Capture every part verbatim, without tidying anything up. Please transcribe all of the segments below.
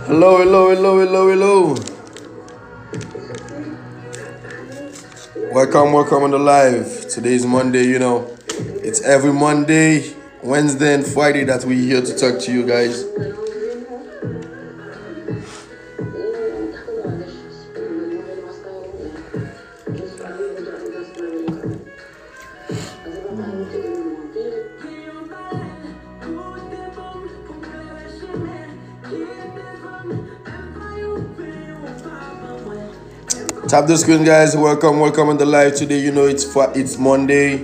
Hello, hello, hello, hello, hello. Welcome, welcome on the live. Today is Monday, you know. It's every Monday, Wednesday, and Friday that we here to talk to you guys. Tap the screen, guys. Welcome, welcome on the live today. You know it's Fri- it's Monday.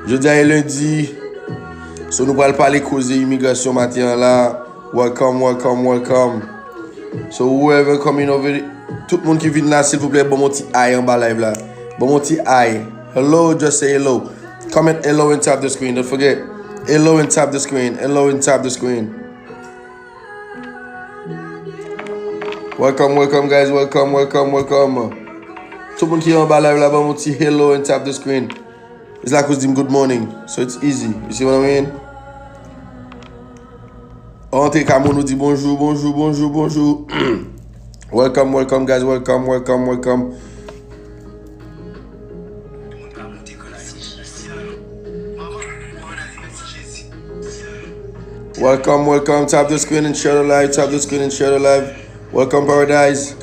Jodi a e lendi. So nou pral pale koze imigrasyon maten an la. Welcome, welcome, welcome. So whoever coming over, tout moun ki vin la, silvouplè, ban m yon ti ay anba live la. Ban m yon ti ay. Hello, just say hello. Comment hello and tap the screen. Don't forget. Hello and tap the screen. Hello and tap the screen. Welcome, welcome, guys. Welcome, welcome, welcome. Tout moun ki anba live la, ban m yon ti hello and tap the screen. It's like who's dim good morning. So it's easy. You see what I mean? Antre ka moun, nou di bonjou, bonjou, bonjou, bonjou. Welcome, welcome, guys. Welcome, welcome, welcome. Welcome, welcome. Tap the screen and share the live. Tap the screen and share the live. Welcome, Paradise.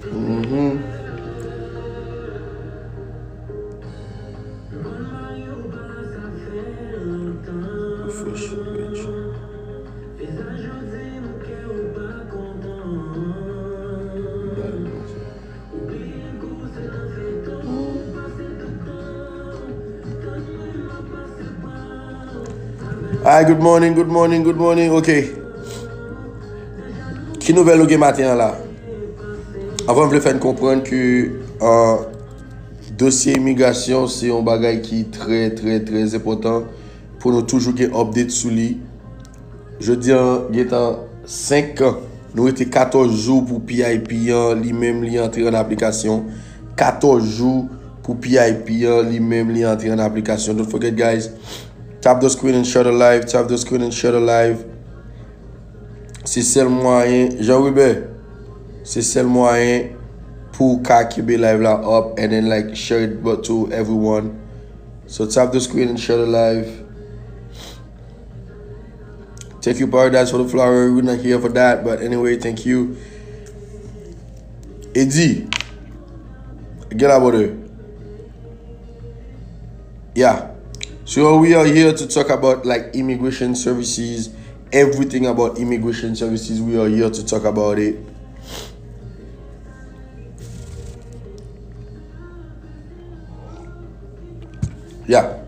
Mm-hmm. Refresh the page. Hi, good morning, good morning, good morning. Ok. Ki nouvèl nou gen maten an la? Avan, m vle fè n konprann ke, uh, dosye imigrasyon se yon bagay ki trè, trè, trè enpòtan pou nou toujou gen update sou li. Jodi a, gentan senk, nou rete katòz jou pou P I P an, li menm, li antre an aplikasyon. Katòz jou pou P I P an, li menm, li antre an aplikasyon. Don't forget, guys, tap the screen and share the live, tap the screen and share the live. Se sèl mwayen, Jean Wilbert, se sèl mwayen pou w ka kenbe live la up and then, like, share it but to everyone. So tap the screen and share the live. Thank you, Paradise, for the flower. We're not here for that, but anyway, thank you. Eddie, get out of there. Yeah. So we are here to talk about, like, immigration services, everything about immigration services. We are here to talk about it. Yeah.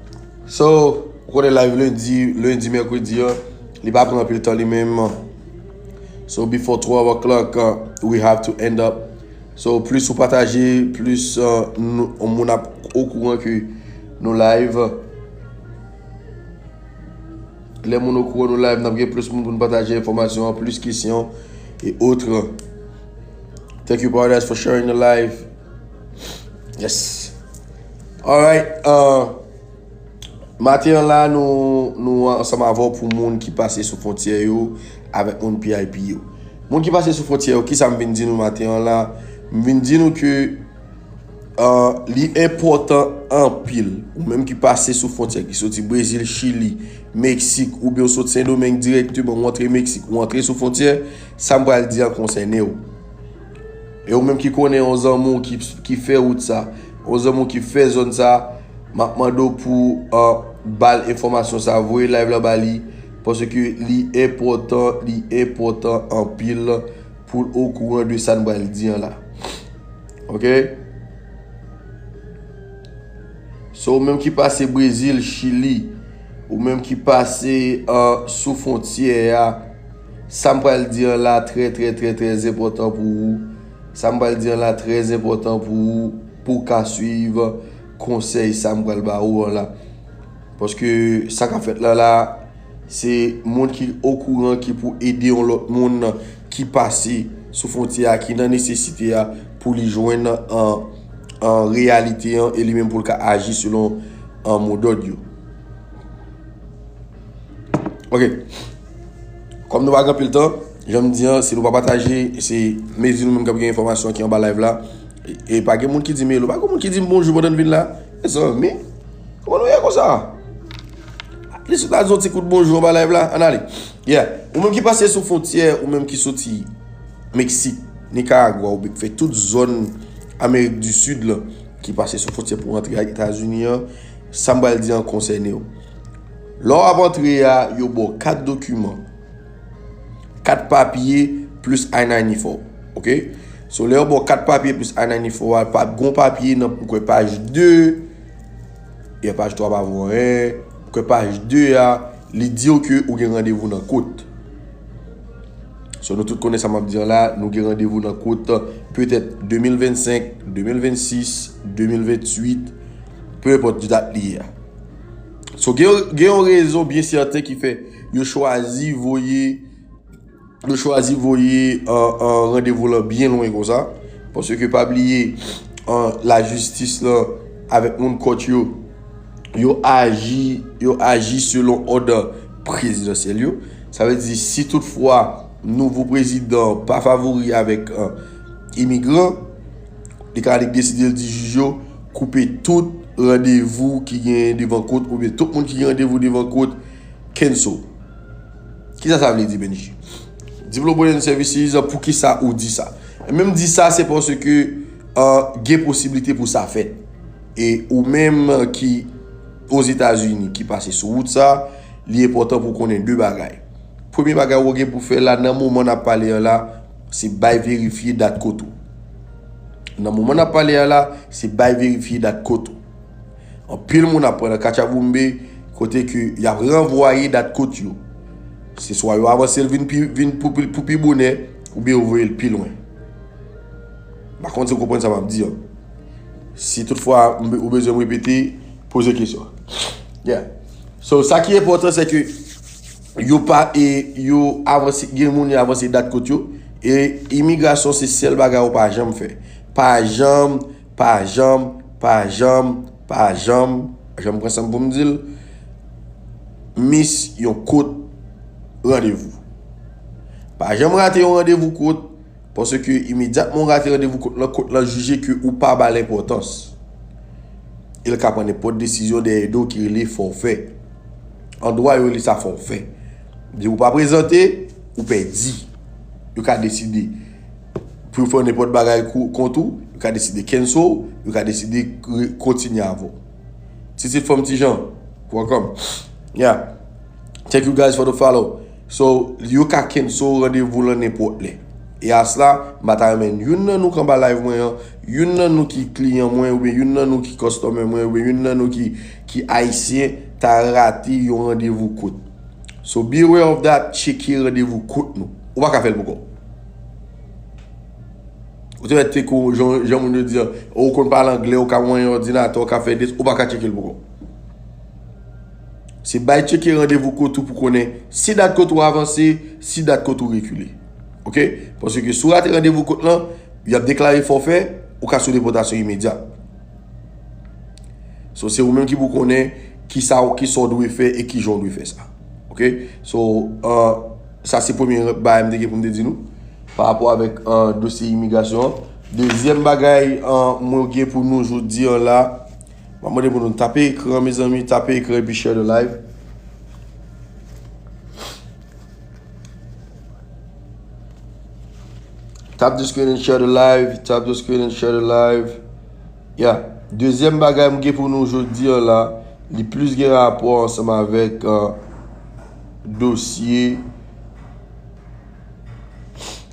So, ou konnen live lendi, lendi, mèkredi an, li pa pran anpil tan li menm. So, before twelve o'clock, uh, we have to end up. So, plis ou pataje, plis, uh, nou, moun ap okouran ke nou live. Lè moun okouran nou live, n ap gen plis moun pou n pataje enfòmasyon an, plis kesyon e otre. Thank you, Paradise, for sharing the live. Yes. Alright. Uh, maten an la, nou, nou ansanm avè w pou moun ki pase sou fwontyè yo avèk moun P I P yo. Moun ki pase sou fwontyè yo, kisa m vin di nou maten an la? M vin di nou ke, uh, li enpòtan anpil. Ou menm ki pase sou fwontyè, ki soti Brezil, Chili, Meksik, oubyen w sot Sendomeng dirèkteman, ou antre Meksik, ou antre sou fwontyè, sa m pral di an konsène w. E ou menm ki konnen yon zanmi w ki, ki fè wout sa, yon zanmi w ki fè zòn sa, m ap mande w pou, uh, ba l enfòmasyon sa, voye live la ba li, paske li enpòtan, li enpòtan anpil pou l okouran de sa n pral di an la. Ok? So, ou menm ki pase Brezil, Chili, ou menm ki pase, uh, sou fwontyè a, sa m pral di an la trè, trè, trè, trè enpòtan pou ou. Sa m pral di an la trè enpòtan pou ou, pou w ka swiv konsèy sa m pral ba ou an la. Paske sa k ap fèt la la, Se moun ki okouran ki pou ede yon lòt moun ki pase sou fwontyè a, ki nan nesesite a, pou li jwenn an, an reyalite an, e li menm pou l ka aji selon an modòd yo. Ok. Kòm nou pa gen anpil tan, jan m di an, si nou pa pataje, se mezi nou menm k ap gen enfòmasyon ki anba live la. E, e pa gen moun ki di m hello, pa gen moun ki di m bonjou pandan m vin la. Mezanmi, kòman nou ye konsa? At least ou ta di yon ti kout bonjou anba live la. Ann ale. Yeah. Ou menm ki pase sou fwontyè, ou menm ki soti Meksik, Nikaragwa, oubyen k fè tout zòn Amerik di Sid lan, ki pase sou fwontyè pou antre Etazini an, sa m pral di an konsène w. Lè w ap antre a, yo ba w kat dokiman, kat papye plis I ninety-four. Ok? So, lè yo ba w kat papye plis I ninety-four a, pa gon papye nan, m kwè, paj de, e paj twa pa vo anyen, m kwè paj de a, li di w ke ou gen randevou nan kot. So, nou tout konnen sa m ap di an la, nou gen randevou nan kot, petèt de mil vennsenk, de mil vennsis, de mil venntuit, pe enpòt dat li ye a. So, gen, gen yon rezon byen sèten ki fè yo chwazi voye, yo chwazi voye, an, an randevou lan byen lwen konsa. Paske pa bliye, an, lajistis lan avèk moun kòt yo, yo aji, yo aji selon òd prezidansyèl yo. Sa vle di, si toutfwa nouvo prezidan pa favori avèk, an, imigran, li ka deside l di jij yo koupe tout randevou ki genyen devan kot, oubyen tout moun ki gen randevou devan kot, cancel. Kisa sa vle di, Benji? Development and Services, poukisa ou di sa? Menm di sa, se paske, an, gen posiblite pou sa fèt. E ou menm ki Ozetazini, ki pase sou wout sa, li enpòtan pou konnen de bagay. Premye bagay ou gen pou fè la, nan moman n ap pale an la, se bay verifye dat kot ou. Nan moman n ap pale a la, se bay verifye dat kot ou. Anpil moun ap pran nan katchaboumbe, kote ke y ap ranvwaye dat kot yo. Se swa yo avanse l vin pi, vin pou, pou, pou pi bonè, oubyen yo voye l pi lwen. M pa konn si w konprann sa m ap di an. Si toutfwa m be-, ou bezwen m repete, poze kesyon. Yeah. So, sa ki enpòtan, se ke yo pa, e, yo avanse, gen moun yo avanse dat kot yo, e imigrasyon se sèl bagay ou pa janm fè. Pa janm, pa janm, pa janm, pa janm, janm pran san m pou m di l, miss yon kot randevou. Pa janm rate yon randevou kot, paske imedyatman w rate randevou kot lan, kot lan jije ke ou pa ba l enpòtans. E l ka pran nenpòt desizyon dèyè do w ki rele fòfè. An dwa, yo rele sa fòfè. Depi w pa prezante, ou pèdi. Yo ka deside pou yo fè nenpòt bagay kou-, kont ou, yo ka deside cancel, yo ka deside re-, kontinye avè w. Titit Fanm Tijan, welcome. Yeah. Thank you guys for the follow. So, yo ka cancel randevou lan nenpòt lè. E asla, m pa ta renmen youn nan nou k anba live mwen an, youn nan nou ki kliyan mwen, oubyen youn nan nou ki customer mwen, oubyen youn nan nou ki, ki ayisyen, ta rate yon randevou kot. So, be aware of that, tcheke randevou kot nou. Ou pa ka fè l pou kò w. Ou te mèt te kou, jan, jan moun yo di an, ou konn pale anglè, ou ka manyen òdinatè, ou ka fè des, ou pa ka tcheke l pou kò w. Se bay tcheke randevou kot ou pou konnen si dat kot ou avanse, si dat kot ou rekile. Ok? Paske si w rate randevou kot lan, y ap deklare fòfè, ou ka sou depòtasyon imedya. So, se ou menm ki pou konnen kisa, kisa w dwe fè e kijan w dwe fè sa. Ok? So, uh, sa se premye bagay m te gen pou m te di nou pa rapò avèk, uh, dosye imigrasyon an. Dezyèm bagay, uh, mwen gen pou nou jodi an la, m ap mande pou nou tape ekran, mezanmi, tape ekran epi share the live. Tap the screen and share the live, tap the screen and share the live. Yeah. Dezyèm bagay m gen pou nou jodi an la, li plis gen rapò ansanm avèk, uh, dosye.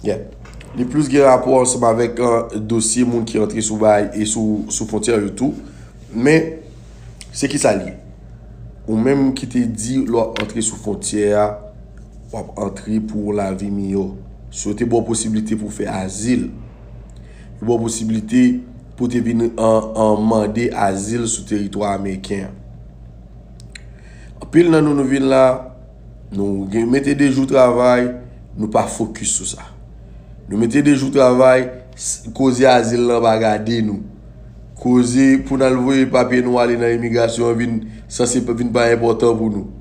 Yeah. Li plis gen rapò ansanm avèk, uh, dosye moun ki antre sou bay e sou, sou fwontyè yo tou. Men, se ki sa l ye? Ou menm ki te di lè w ap antre sou fwontyè a, w ap antre pou yon lavi miyò. Si yo te ba w posiblite pou w fè azil, yo ba w posiblite pou w te vin an, an mande azil sou teritwa ameriken an. Anpil nan nou, nou vin la, Nou gen mete de jou travay, nou pa fokis sou sa. Nou mete de jou travay, s- koze azil lan pa gade nou. Koze pou n al voye papye nou ale nan imigrasyon an vin sanse vin pa enpòtan pou nou.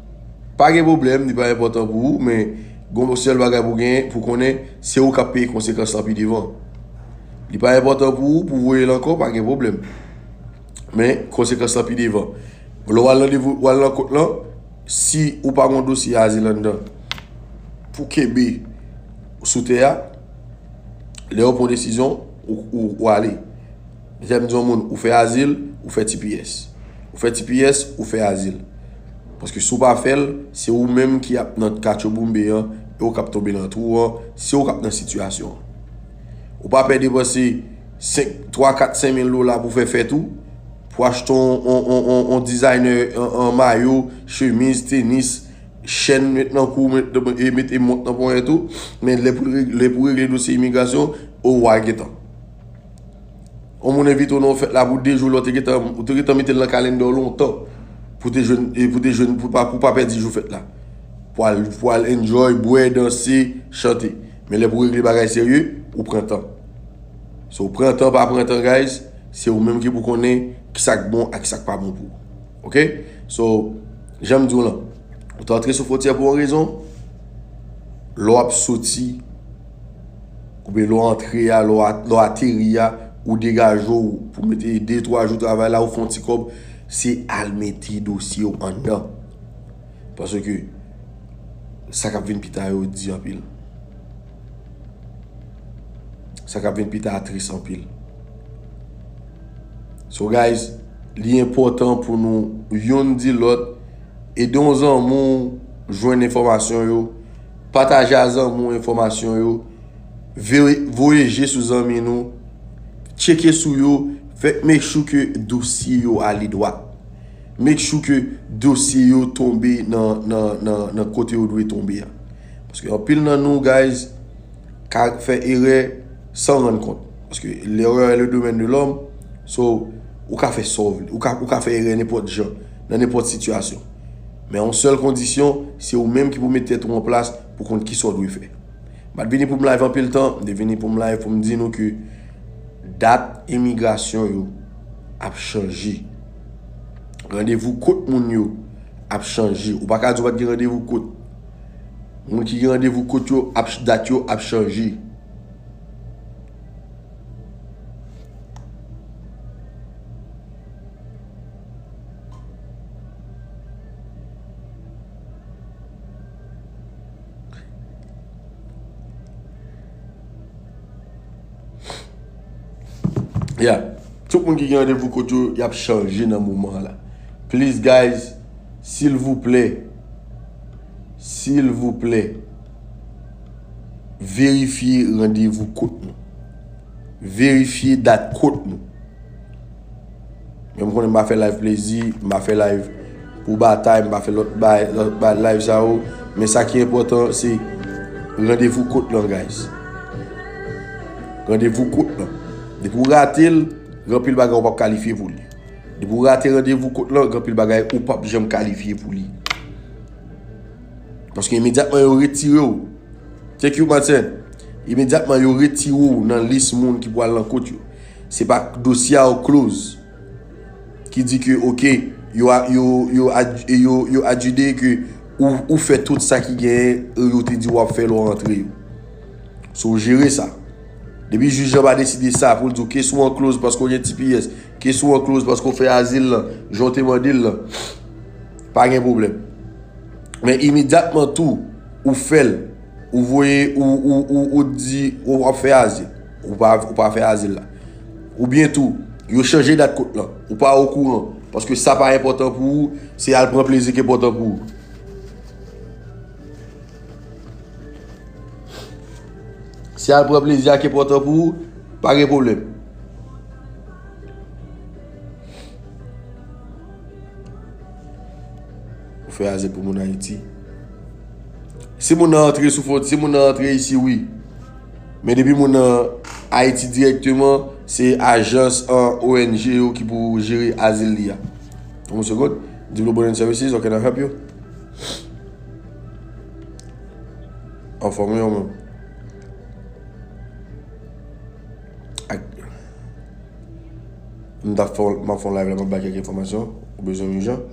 Pa gen pwoblèm, li pa enpòtan pou ou, men gon sèl bagay pou genyen, pou konnen, se ou k ap peye konsekans lan pi devan. Li pa enpòtan pou ou, pou voye l ankò, pa gen pwoblèm. Men konsekans lan pi devan. Lè w al nan devo- w al nan kont lan, si ou pa gon dosye azil anndan pou kenbe sou tè a, lè yo pran desizyon, ou, ou, ou ale. Lè m di yon moun, ou fè azil, ou fè T P S. Ou fè T P S, ou fè azil. Paske si w pa fè l, se ou menm ki ap nan katchoboumbe an, e ou k ap tonbe nan twou an, se ou k ap nan sitiyasyon an. Ou pa pè depanse senk, twa, kat, senk mil dola pou fè fèt ou, pou achte on, on, on, on, on designer, on, on mayo, chemiz, tenis, chèn met nan kou, met, e mete mont nan ponyèt ou, men lè pou, lè pou regle dosye imigrasyon, ou a gentan. On moun envite w nan yon fèt la pou de jou, lè w te gentan, ou te gentan mete l nan kalendè w lontan, pou te jwenn, e pou te jwenn, pou pa, pou pa pèdi jou fèt la. Pou al, pou al enjoy, bwè, danse, chante. Men lè pou regle bagay serye, ou pran tan. So, pran tan, pa pran tan, guys, se ou menm ki pou konnen kisa k bon ak kisa k pa bon pou ou. Ok? So, jan m di w lan, ou te antre sou fwontyè pou yon rezon, lè w ap soti, oubyen lè w antre a, lè w a- lè w ateri a, ou degaje w pou mete de, twa jou travay la, ou fè yon ti kòb, se al mete dosye w anndan. Paske sa k ap vin pita yo di anpil. Sa k ap vin pita a tris anpil. So, guys, li enpòtan pou nou youn di lòt, ede yon zanmi w jwenn enfòmasyon yo, pataje a zanmi w enfòmasyon yo, veye- voye je sou zanmi nou, tcheke sou yo, fè make sure ke dosye yo ale dwat. Make sure ke dosye yo tonbe nan, nan, nan, nan kote yo dwe tonbe a. Paske anpil nan nou, guys, ka fè erè san rann kont. Paske l'erreur est le domaine de l'homme, so, ou ka fè sa w vle. Ou ka, ou ka fè erè nenpòt jan, nan nenpòt sitiyasyon. Men yon sèl kondisyon, se ou menm ki pou met tèt ou an plas pou konn kisa w dwe fè. M pa t vini pou m live anpil tan, m te vini pou m live pou m di nou ke dat imigrasyon yo ap chanje. Randevou kot moun yo ap chanje. Ou pa ka di w pa t gen randevou kot. Moun ki gen randevou kot yo, ap, dat yo ap chanje. Yeah. Tout moun ki gen randevou kot yo, y ap chanje nan moman an la. Please, guys, silvouplè, silvouplè, verifye randevou kot nou. Verifye dat kot nou. Men m konnen m pa fè live plezi, m pa fè live pou batay, m pa fè lòt bay, lòt bay live sa yo. Men sa ki enpòtan, se randevou kot lan, guys. Randevou kot lan. Depi w rate l, gen anpil bagay ou p ap kalifye pou li. Depi w rate randevou kot lan, gen anpil bagay ou p ap janm kalifye pou li. Paske imedyatman yo retire w, thank you, Martin. Imedyatman yo retire w nan lis moun ki pral nan kot yo. Se pa dosye a w close. Ki di ke, oke, yo, a- yo, yo, ad- yo, yo adjide ke ou, ou fè tout sa ki genyen, yo te di w ap fè lè w antre yo. So, jere sa. Depi jij lan pa deside sa pou l di w kes ou an close paske w gen T P S, kes ou an close paske w fè azil lan, jan w te mande l lan, pa gen pwoblèm. Men imedyatman tou, ou fè l, ou voye, ou, ou, ou, ou di ou ap fè azil, ou pa, ou pa fè azil la. Oubyen tou, yo chanje dat kot lan, ou pa okouran, paske sa pa enpòtan pou ou, se al pran plezi ki enpòtan pou ou. Se al pran plezi a ki enpòtan pou ou, pa gen pwoblèm. Ou fè azil pou moun Ayiti. Si moun nan antre sou fwont, si moun nan antre isi, wi. Men depi moun nan Ayiti dirèkteman, se ajans an O N G yo ki pou jere azil li a. One second. Development and Services, how can I help you? Anfòm wi, ou menm? Ak, m t ap fè, m ap fè yon live la, m ap bay kèk enfòmasyon. Ou bezwen m ijan?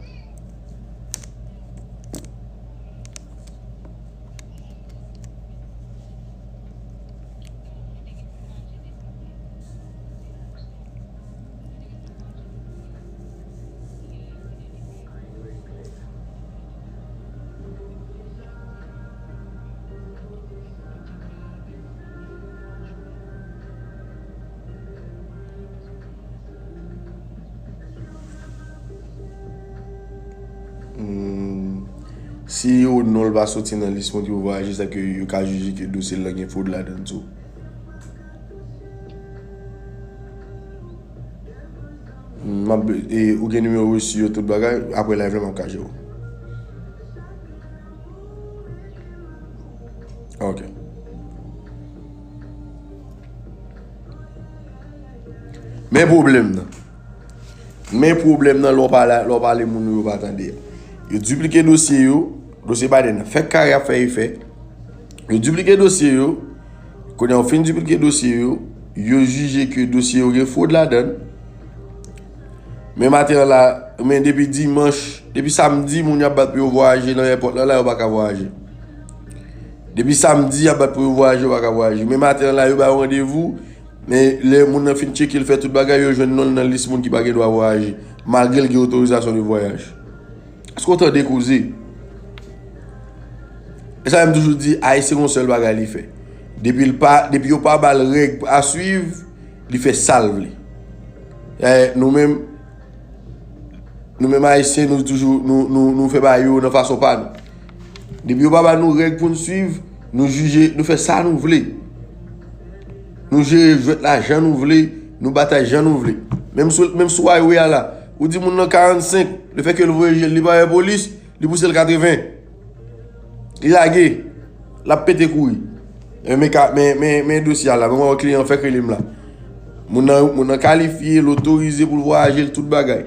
Hmm. Si yo non l pa soti nan lis moun ki pou vwayaje, sa ke yo ka jije ke dosye l lan gen fwod ladan l tou. M ap, e, ou gen nimewo resi yo, tout bagay, apre live la, m ap kache w. Ok. Men pwoblèm nan. Men pwoblèm nan, lè w pale, lè w pale moun yo pa tande. Yo diplike dosye yo, dosye Biden nan. Fèk kare ap fè efè. Yo diplike dosye yo. Kounye a, yo fin diplike dosye yo. Yo jije ke dosye yo gen fwod ladan l. Men maten an la, men depi dimanch, depi samdi, moun y ap bat pou yo vwayaje nan èpòt la, la yo pa ka vwayaje. Depi samdi, y ap bat pou yo vwayaje, yo pa ka vwayaje. Men maten an la, yo ba yo randevou, men lè moun nan fin tcheke l, fè tout bagay, yo jwenn non l nan lis moun ki pa gen dwa vwayaje, malgre l gen otorizasyon de vwayaj. Èske w tande koze? E sa menm toujou di, Ayisyen gon sèl bagay li fè. Depi l pa, depi yo pa ba l règ a swiv, li fè sa l vle. E, nou menm, nou menm Ayisyen, nou toujou, nou, nou, nou fè bagay yo nan fason pa nou. Depi yo pa ba nou règ pou n swiv, nou jije, nou fè sa nou vle. Nou jere jwèt la jan nou vle, nou batay jan nou vle. Menm sou, menm sou highway a la, ou di moun nan karannsenk, lefètke l voye je l, li pa wè polis, li pouse l katreven. Li lage. L ap pete kouri. Men, men, men, men dosye a la, men mwen wè kliyan fèk rele m la. Moun nan, moun nan kalifye, l otorize pou l vwayaje, l tout bagay.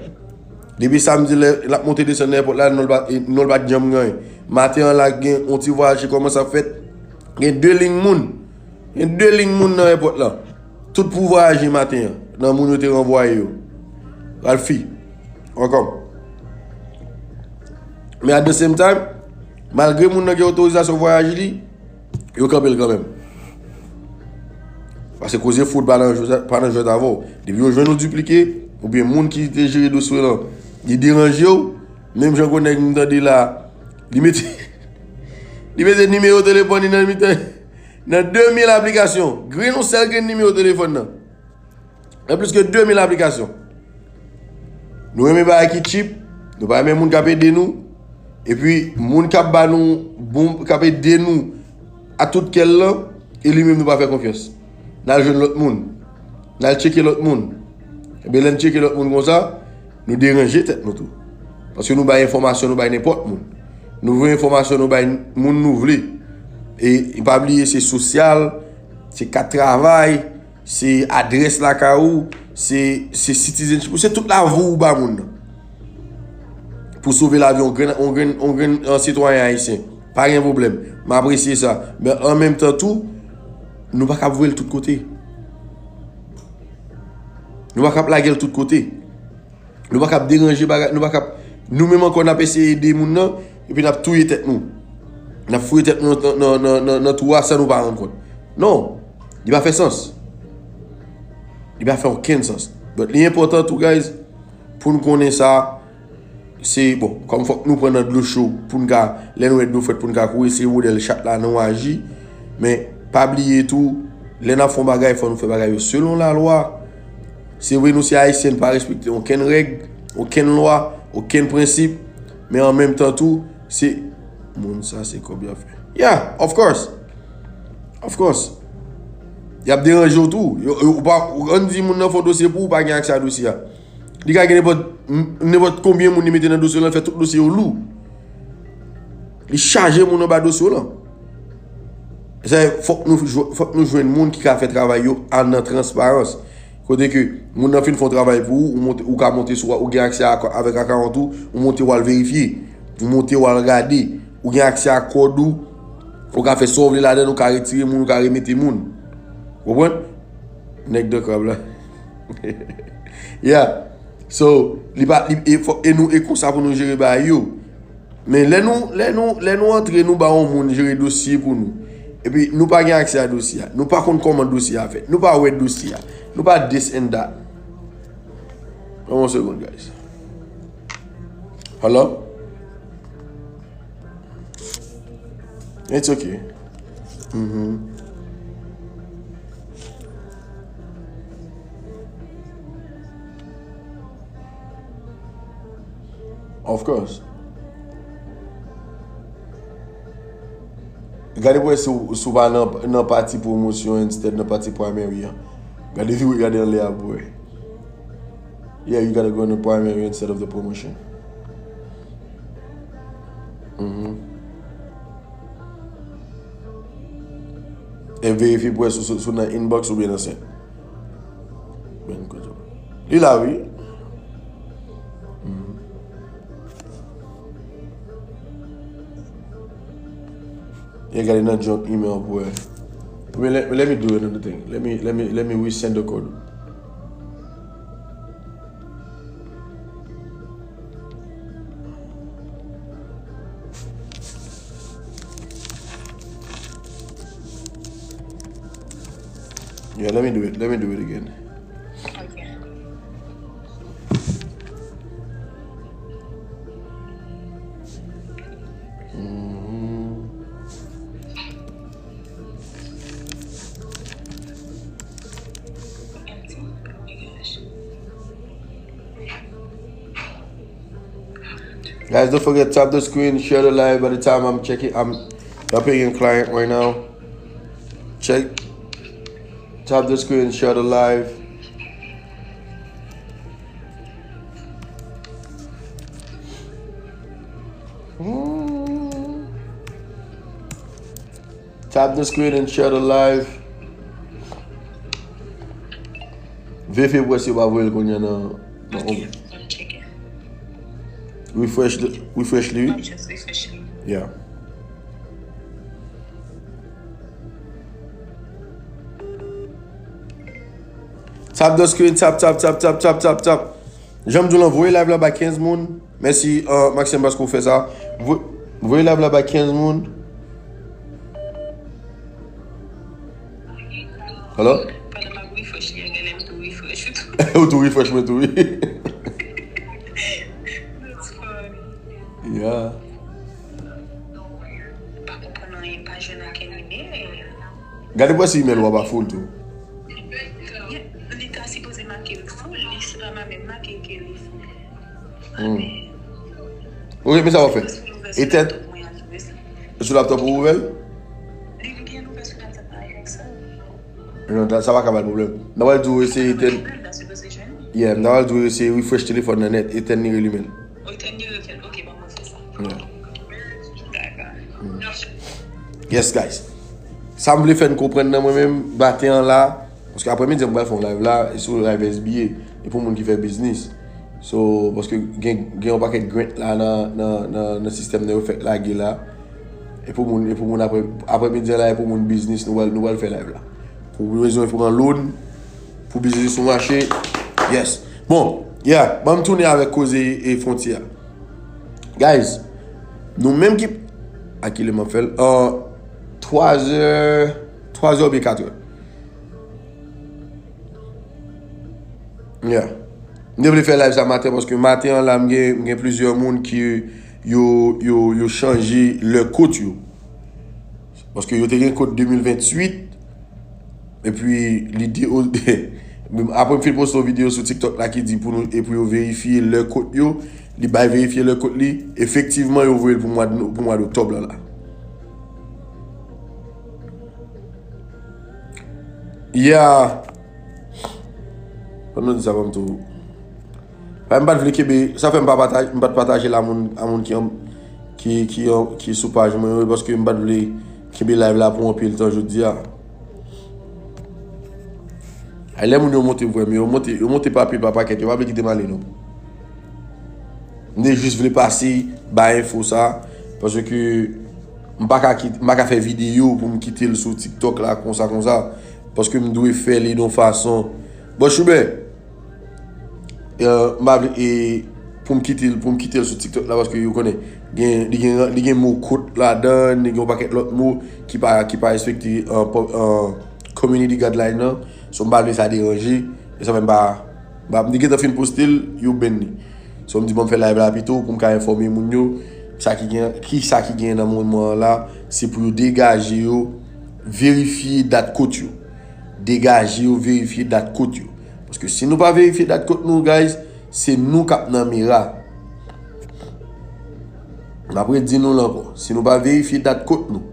Depi samdi, lè l ap monte desann nan èpòt la, non l pa, non l pa t janm gen anyen. Maten an la, gen yon ti vwayaj ki kòmanse ap fèt. Gen de liy moun. Gen de liy moun nan èpòt la. Tout pou vwayaje maten an, nan moun yo te ranvwaye yo. Ralfi, welcome. Men at the same time, malgre moun nan gen otorizasyon vwayaj li, yo kanpe l kanmenm. Paske koze fwod pa nan jwèt, pa nan jwèt avè w. Depi yo jwenn ou diplike, oubyen moun ki te jere dosye w lan, li deranje w, menm jan gwo nèg m tande la, li mete, li mete nimewo telefòn li nan mitan, nan de mil aplikasyon, grenn yon sèl grenn nimewo telefòn nan. Nan plis ke de mil aplikasyon. Nou renmen bagay ki cheap, nou pa renmen moun k ap ede nou, epi moun k ap ba nou bon, k ap ede nou a tout kè l lan, e li menm nou pa fè konfyans. N al jwenn lòt moun. N al tcheke lòt moun. Ebyen, lè n tcheke lòt moun konsa, nou deranje tèt nou tou. Paske nou bay enfòmasyon, nou bay nenpòt moun. Nou voye enfòmasyon, nou bay moun nou vle. E pa bliye, se sosyal, se kat travay, se adrès lakay ou, se, se citizenship ou, se tout lavi w ba moun nan. Pou sove lavi yon grenn, yon grenn, yon grenn, yon sitwayen ayisyen. Pa gen pwoblèm. M apresye sa. Men an menm tan tou, nou pa kab voye l tout kote. Nou pa kab lage l tout kote. Nou pa kab deranje bagay, nou pa kab, nou menm ankò n ap eseye ede moun nan, epi n ap touye tèt nou. N ap fouye tèt nou nan, nan, nan, nan, nan twou a san nou pa rann kont. Non, li pa fè sans. Li pa fè okenn sans. But li enpòtan tou, guys, pou n konnen sa, se, bon, kòm fòk nou pran nan dlo cho pou n ka, lè n wè dlo frèt pou n ka kouri, se modèl chat la nou aji. Men, pa bliye tou, lè n ap fè yon bagay, fò nou fè bagay yo selon lalwa. Se vre, nou se Ayisyen, n pa respekte okenn règ, okenn lwa, okenn prensip, men an menm tan tou, se, moun sa se kòb y ap fè. Yeah, of course. Of course. Y ap deranje w tou. Yo, yo, ou pa, ou, ann di moun nan fè yon dosye pou ou, pa gen aksè a dosye a. Li ka gen nenpòt, nenpòt konbyen moun li mete nan dosye w lan, fè tout dosye yo lou. Li chaje moun anba dosye w lan. Sa fè, fòk nou jwe-, fòk nou jwenn moun ki ka fè travay yo a nan transparans. Kote ke moun nan fin fè yon travay pou ou, ou monte, ou ka monte sou, ou gen aksè a, avèk akawont ou, ou monte w al verifye, ou monte w al gade, ou gen aksè a kòd ou, Ou ka fè sa w vle ladan l, ou ka retire moun, ou ka remete moun. Ou konprann? Nèg dan krab la. Yeah. So, li pa, li, e, fò, e nou, e konsa pou nou jere bagay yo. Men lè nou, lè nou, lè nou antre, nou ba yon moun jere dosye pou nou. Epi nou pa gen aksè a dosye a. Nou pa konn kòman dosye a fèt. Nou pa wè dosye a. Nou pa this and that. Ban m yon segonn, guys. Hello? It's okay. Mm-hmm. Of course. Gade pou wè si w, si w pa nan, nan pati pwomosyon instead nan pati primary an. Gade, vire gade anlè a pou wè. Yeah, you gotta go in the primary instead of the promotion. Mm-hmm. E verifye pou wè si, si, si w nan inbox oubyen nan sent. Ben, kote w? Li la, wi. Mm. E gade nan junk email pou wè. Let, let me do another thing. Let me, let me, let me resend the code. Yeah, let me do it. Let me do it again. Okay. Mm-hmm. Guys, don't forget, tap the screen, share the live. By the time I'm checking, I'm helping a client right now. Check. Tap the screen, share the live. Mm. Tap the screen and share the live. Verifye pou wè si yo pa voye l kounye a nan, nan. Ok, m ap tcheke. Refresh the, refresh li, wi. M ap just refresh li. Yeah. Tap the screen, tap, tap, tap. Jan m di w lan, voye live la bay kenz moun. Mèsi, uh, Maxime, paske w fè sa. Vo-, voye live la bay kenz moun. Hello? Pandan m ap refresh li, genlè m tou refresh ou tou. Ou tou refresh mwen tou, wi. That's funny. Yeah. Pa konprann anyen, m pa jwenn ankenn imèl. Gade pou wè si imèl ou a pa full tou. Li ta sipoze make l full, li se pa menm make ke li full. Hmm. Ok, men sa w ap fè. Etèn sou laptop ou ouvè l? Li gen ouvè sou laptop mwen avèk sa. Non, sa pa ka bay pwoblèm. N a pral di w eseye etèn. Yeah, n a pral di w eseye refresh telefòn nan nèt, etèn li, relimen l. Etèn li, relimen l. Ok, ban mwen fè sa. Yeah. Dakò. Yes, guys. Sa m vle fè n konprann nan mwen menm, maten an la, paske aprèmidi an m pral fè yon live la, e sou live S B A, e pou moun ki fè biznis. So, paske gen, gen yon pakèt grant la nan, nan, nan, nan sistèm nan yo fèk lage la. E pou moun, e pou moun apre, aprèmidi an la, e pou moun biznis, nou pral, nou pral fè live la. Pou bezwen pran loan, pou biznis ou mache, yes. Bon, yeah, ban m tounen avèk koze e fwontyè a. Guys, nou menm ki, a kilè m ap fè l? An, twa zè, twa zè oubyen kat è. Yeah. M te vle fè live sa maten paske maten an la, m gen, m gen plizyè moun ki yo, yo, yo chanje lè kot yo. Paske yo te gen kot de mil venntuit, epi li de, apre m fin poste yon videyo sou TikTok la ki di pou nou, e pou yo verifye lè kot yo, li bay verifye lè kot li, efektivman yo voye l pou mwa, pou mwa doktòb la la. Yeah. Pandan di sa, ban m tou. Paske m pa t vle kenbe, sa fè m pa pataj-, m pa t pataje l a moun, a moun ki, ki, ki, ki sou paj mwen yo, paske m pa t vle kenbe live la pou anpil tan jodi a. Ay, lè moun yo monte vre, men yo monte, yo monte pa pil pa pakèt, yo pa vle kite m ale non. M te jis vle pase bay enfo sa, paske M pa ka kit, m pa ka fè videyo pou m kite l sou TikTok la konsa konsa. Paske m dwe fè li yon fason. Bon, Choubè, euh, m pa vle, e, pou m kite l, pou m kite l sou TikTok la, paske yo konnen, gen, li gen, li gen mo kot ladan, li gen yon pakèt lòt mo ki pa, ki pa respekte, euh, po- euh, community guideline nan. So, m pa vle sa deranje. E sa fè m pa, m pa, m te gentan fin poste l, yo ban li. So, m di, bon, m fè live la pito pou m ka enfòme moun yo sa ki gen, ki sa ki gen nan moman an la, se pou yo degaje yo, verifye dat kot yo. Degaje yo, verifye dat kot yo. Paske si nou pa verifye dat kot nou, guys, se nou k ap nan mera. M ap redi nou l ankò. Si nou pa verifye dat kot nou,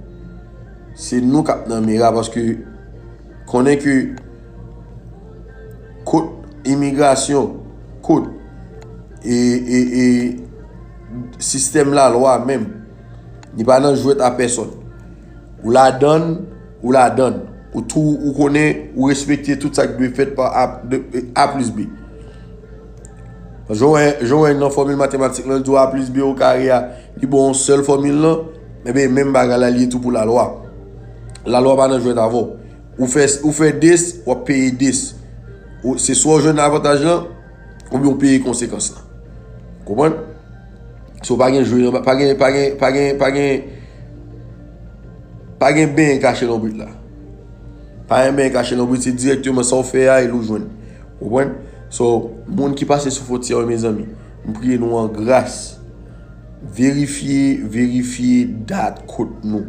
se nou k ap nan mera, paske konnen ke kot imigrasyon, kot e, e, e sistèm lalwa menm, li pa nan jwèt a pèsòn. Ou ladann, ou ladann. Ou tou, ou konnen, ou respekte tout sa ki dwe fèt pa A, de, A plis B. Jan w wè, jan w wè nan fòmil matematik lan, li di w A plis B o kare a, li ba w yon sèl fòmil lan, ebyen, menm bagay la, li ye tou pou lalwa. Lalwa pa nan jwèt avè w. Ou fè, ou fè dis, w ap peye dis. Ou, se swa w jwenn avantaj lan, oubyen w peye konsekans lan. Konprann? So, pa gen jwe nan, pa gen, pa gen, pa gen, pa gen, pa gen benyen kache lonbrit la. Pa gen benyen kache lonbrit, se dirèkteman sa w fè a, e l ou jwenn. Konprann? So, moun ki pase sou fwontyè yo, mezanmi, m priye nou an gras. Verifye, verifye dat kot nou.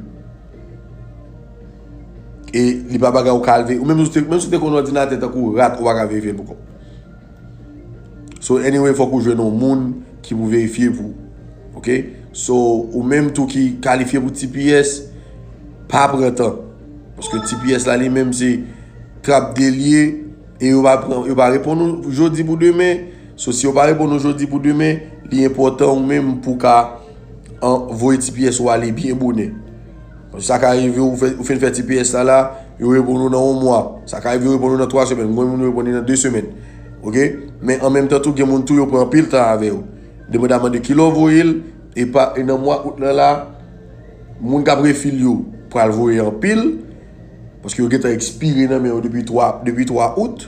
E li pa bagay ou ka leve. Ou menm si w te, menm si w te konn òdinatè tankou rat, ou pa ka verifye l pou kont. So, anyway, fòk ou jwenn yon moun ki pou verifye pou ou. Oke? So, ou menm tou ki kalifye pou T P S, pa pran tan. Paske T P S la li menm se trap de l ye, e yo pa pran, yo pa reponn ou jodi pou demen. So, si yo pa reponn ou jodi pou demen, li enpòtan ou menm pou ka an, voye T P S ou ale byen bonè. Paske sa ka rive ou fè, ou fin fè T P S la la, yo reponn ou nan yon mwa. Sa ka rive yo reponn ou nan twa semèn. Gen moun yo reponn li nan de semèn. Oke? Men an menm tan tou, gen moun tou yo pran anpil tan avè w. Depandaman de kilè w voye l, e pa, e nan mwa out lan la, moun k ap refil yo pral voye anpil, paske yo gentan ekspire nan men yo depi twa, depi twa out.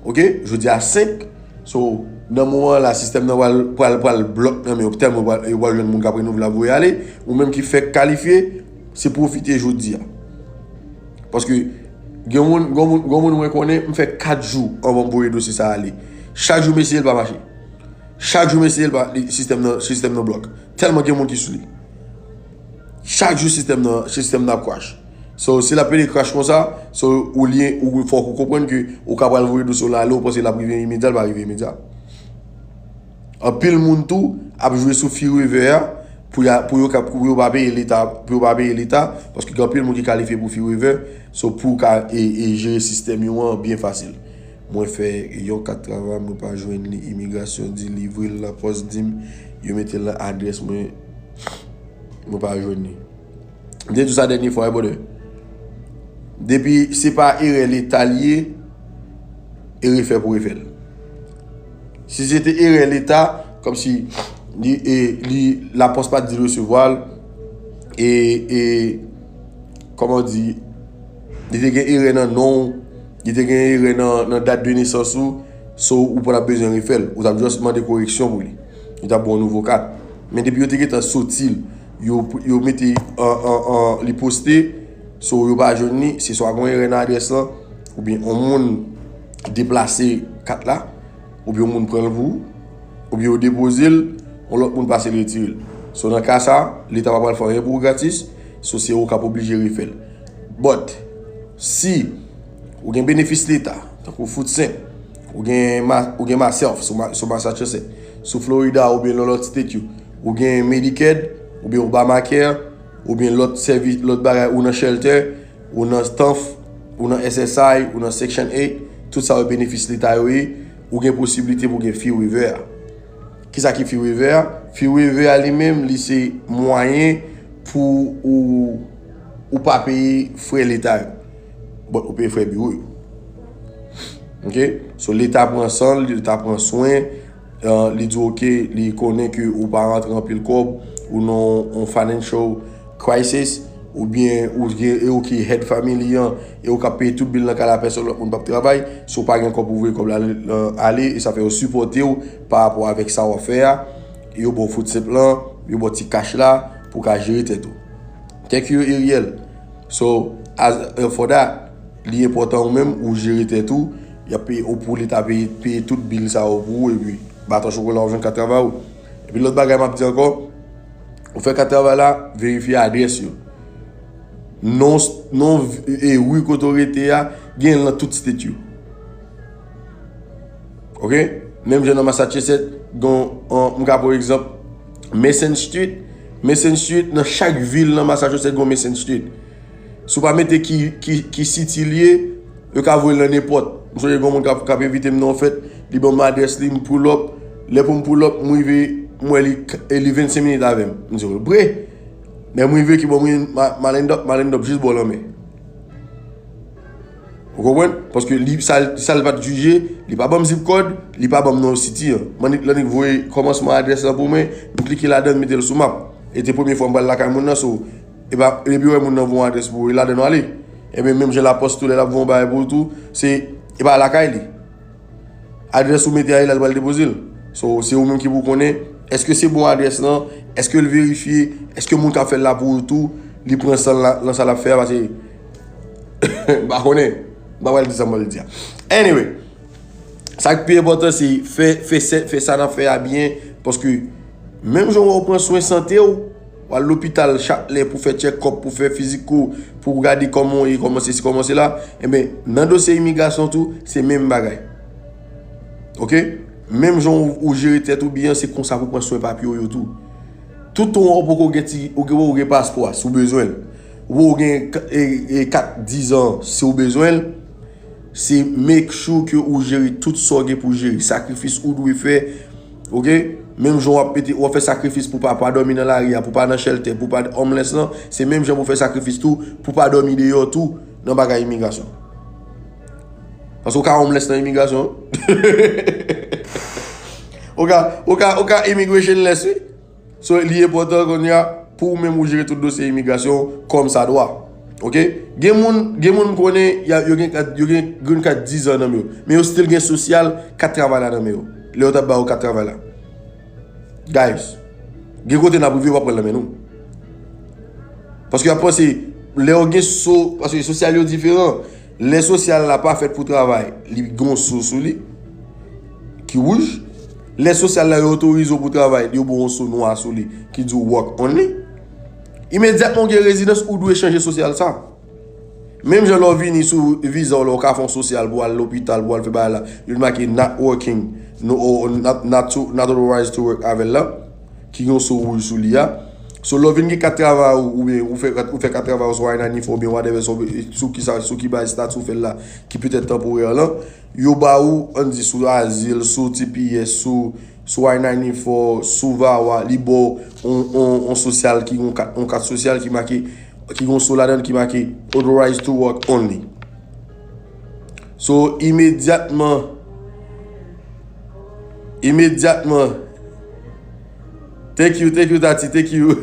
Oke? Jodi a senk. So, nan moman la, sistèm nan pral, pral, pral blòk nan men yo. Tèlman yo pral, yo pral jwenn moun k ap renouvle, ap voye ale. Ou menm ki fèk kalifye, se pwofite jodi a. Paske gen moun, gen moun, gen moun mwen konnen, m fè kat jou anvan m voye dosye sa a ale. Chak jou m eseye l pa mache. Chak jou m eseye l pa, li, sistèm nan, sistèm nan blòk. Tèlman gen moun ki sou li. Chak jou sistèm nan, sistèm nan ap crash. So, si l ap pede crash konsa, so, ou li, ou fòk ou konprann ke ou ka pral voye dosye w la ale, ou panse l ap rive imedya, l pa rive imedya. Anpil moun tou ap jwe sou fee waiver a pou y a, pou yo ka, pou yo pa peye leta, pou yo pa peye leta, paske gen anpil moun ki kalifye pou fee waiver, so pou w ka e, e jere sistèm yo an byen fasil. Mwen fè yon kat travay, mwen pa jwenn li, imigrasyon di livre l nan pòs di m, yo mete l nan adrès mwen, mwen pa jwenn li. M te di w sa dènye fwa, wi, brother. Depi se pa erè leta l ye, e refè pou refè l. Si se te erè leta, kòmsi li, e, li, lapòs pa t di resevwa l, e, e, kòman di, li te gen erè nan non w, li te gen erè nan, nan dat de nesans ou, so ou pa t ap bezwen refè l. Ou t ap just mande koreksyon pou li. Yo t ap ba w nouvo kat. Men depi yo te gentan soti l, yo, yo mete an, an, an, li poste, so yo pa jwenn li, se swa gen erè nan adrès lan, oubyen yon moun deplase kat la, oubyen yon moun pran l pou ou, oubyen yo depoze l, yon lòt moun pase l retire l. So nan ka sa, leta pa pral fè anyen pou ou gratis, so se ou k ap oblije refè l. But, si ou gen benefis leta, tankou food stamp, ou gen ma, ou gen MySelf sou, Ma- sou Massachusetts, sou Florida oubyen nan lòt state yo, ou gen Medicaid, oubyen Obamacare, oubyen lòt sèvis, lòt bagay, ou nan shelter, ou nan STANF, ou nan S S I, ou nan Section eight, tout sa yo benefis leta yo ye, ou gen posiblite pou gen fee waiver a. Kisa ki fee waiver a? Fee waiver a li menm, li se mwayen pou ou, ou pa peye frè leta yo. But ou peye frè biwo yo. Oke? So leta pran san l, leta pran swen, uh, li di oke, li konnen ke ou pa rantre anpil kòb, ou nan yon financial crisis, oubyen ou gen, e ou ki head family an, e ou ka peye tout bil nan kay la, pèsonn lòt moun p ap travay, si w pa gen kòb pou voye kòb la ale, e sa fè yo sipòte w pa rapò avèk sa w ap fè a, yo ba w food stamp lan, yo ba w ti cash la, pou w ka jere tèt ou. Thank you, Ariel. So, as, uh, for that, li enpòtan ou menm, ou jere tèt ou, y ap peye, ou pou leta peye, peye tout bil sa yo pou ou, epi baton chokola w jwenn kat travay ou. Epi lòt bagay m ap di ankò, ou fè kat travay la, verifye adrès yo. Non, non, e ri kote w rete a, gen l nan tout state yo. Ok? Menm jan nan Massachusetts, gen, an, m ka pran egzanp, Mason Street. Mason Street, nan chak vil nan Massachusetts, gen Mason Street. Si w pa mete ki, ki, ki city l ye, yo ka voye l nan nenpòt. M sonje gen yon moun k ap, k ap envite m nan yon fèt, li ban m adrès li, m pull up. Lè pou m pull up, m rive, m wè li, e li vennsenk minit avè m. M di, "Bre." Lè m rive ki bò m ye, m a, m a land up, m a land up jis bò lanmè. Ou konprann? Paske li, sa, sa l pa t jije, li pa ban m zip code, li pa ban m non city an. M annik, l annik voye kòmansman adrès lan pou mwen, m klike ladan l, mete l sou map. E te premye fwa m pral lakay moun nan, so, e pa, epi wè moun nan voye yon adrès pou ou, e ladan w ale. Ebyen, menm jan lapòs tou, lè l ap voye yon bagay pou ou tou, se, e pa lakay li. Adrès ou mete a, e la l pral depoze l. So, se ou menm ki pou konnen, èske se bon adrès lan, èske l verifye, èske moun k ap fè l la pou ou tou, li pran san l la, nan sa l ap fè a, paske m pa konnen. M pa pral di sa m pral di a. Anyway, sa k pi enpòtan, se fè, fè, fè, fè sa n ap fè a byen, paske menm jan w pran swen sante w, w al lopital chak lè pou fè tchèkòp, pou fè fiziko, pou gade kòman w ye, kòman sesi, kòman sela, enben, nan dosye imigrasyon tou, se menm bagay. Ok? Menm jan w, ou jere tèt ou byen, se konsa pou pran swen papye w yo tou. Toutan w poko gen ti, ou gen, ou gen paspò a, si w bezwen l. Ou gen k-, e, e, kat diz an, si w bezwen l. Se make sure ke ou jere tout sa w gen pou jere. Sakrifis ou dwe fè, ok? Menm jan w ap mete, w ap fè sakrifis pou pa, pa dòmi nan lari a, pou pa nan shelter, pou pa homeless lan, se menm jan pou fè sakrifis tou, pou pa dòmi deyò tou, nan bagay imigrasyon. Paske w ka homeless nan imigrasyon. Ou ka, ou ka, ou ka immigration-less, wi. So, li enpòtan kounye a pou ou menm ou jere tout dosye imigrasyon kòm sa dwa. Ok? Gen moun, gen moun m konnen, y a, yo gen kat, yo gen green card diz an nan men yo. Men yo still gen sosyal kat travay la nan men yo. Lè yo t ap ba yo kat travay la. Guys, gen kote n ap rive, yo p ap pran l nan men nou. Paske y ap panse, lè yo gen so, paske sosyal yo diferan. Lè sosyal la pa fèt pou travay, li gen yon so sou li, ki wouj. Lè sosyal la yo otorize w pou travay, yo ba w yon so nwa sou li, ki di w work only. Imedyatman w gen rezidans, ou dwe chanje sosyal sa. Menm jan lè w vini sou viza w la, w ka fè yon sosyal pou w al lopital, pou w al fè bagay la, yo make not working, no, or not, not, to, not authorized to work avè l la. Ki gen yon so wouj sou li a. So, lè w vin gen kat travay ou, oubyen ou fè, ou fè kat travay ou sou I ninety-four oubyen whatever, sou, sou ki sa, sou ki baz estati w fè l la, ki petèt tanporè lan, yo ba ou, ann di, sou azil, sou T P S, sou, sou I ninety-four, sou vawa, li ba w on, on, on sosyal ki, on kat, on kat sosyal ki make, ki gen yon so ladan l ki make authorized to work only. So, imedyatman, imedyatman, thank you, thank you, Tati, thank you.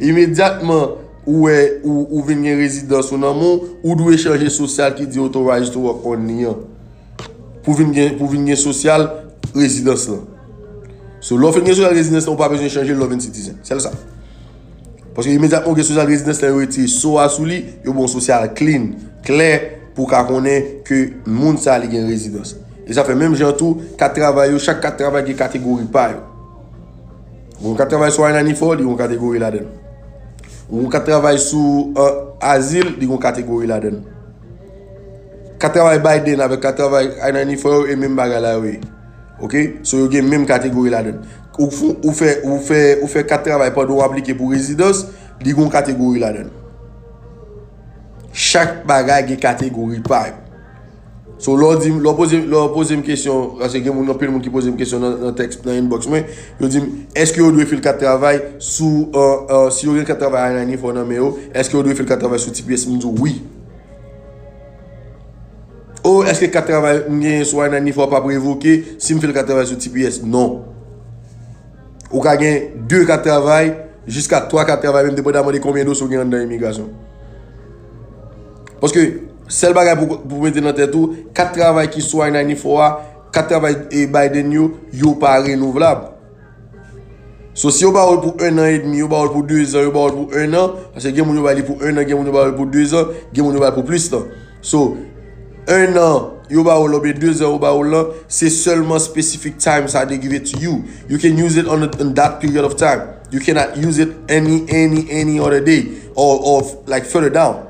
Imedyatman, ou wè, ou, ou vin gen rezidans ou nan men w, ou dwe chanje sosyal ki di authorized to work only an. Pou vin gen, pou vin gen sosyal rezidans lan. So, lè w fin gen sosyal rezidans lan, ou pa bezwen chanje l lè w vin citizen. Sèl sa. Paske imedyatman w gen sosyal rezidans lan, yo retire so a sou li, yo ba w sosyal clean, klè, pou w ka konnen ke moun sa a li gen rezidans. E sa fè menm jan tou, kat travay yo, chak kat travay gen kategori pa yo. Ou gen kat travay sou I ninety-four, li gen yon kategori ladan l. Ou gen kat travay sou, euh, azil, li gen yon kategori ladan l. Kat travay Biden avèk kat travay I ninety-four yo, e menm bagay la yo ye. Ok? So, yo gen menm kategori ladan l. Ou fou, ou fè, ou fè, ou fè kat travay pandan w aplike pou rezidans, li gen yon kategori ladan l. Chak bagay gen kategori pa yo. So, lè w di m, lè w poze, lè w poze m kesyon, paske gen moun, anpil moun ki poze m kesyon nan, nan tèks, nan inbox mwen, yo di m, èske yo dwe fè l kat travay sou, euh, euh, si yo gen kat travay I ninety-four nan men yo, èske yo dwe fè l kat travay sou T P S? M di w wi. O, èske kat travay m genyen sou I ninety-four p ap revoke si m fè l kat travay sou T P S? Non. Ou ka gen de kat travay, jiska twa kat travay, menm depandaman de konbyen dosye w gen anndan imigrasyon. Paske sèl bagay pou, pou mete nan tèt ou, kat travay ki sou I ninety-four a, kat travay e Biden yo, yo pa renouvlab. So, si yo ba w l pou ennan edmi, yo ba w l pou dezan, yo ba w l pou ennan, paske gen moun yo ba li pou ennan, gen moun yo ba l pou dezan, gen moun yo ba l pou plis tan. So, ennan, yo ba w l, oubyen dezan, yo ba w l lan, se sèlman specific time sa they give it to you. You can use it on, a, on that period of time. You cannot use it any, any, any other day or, or like further down.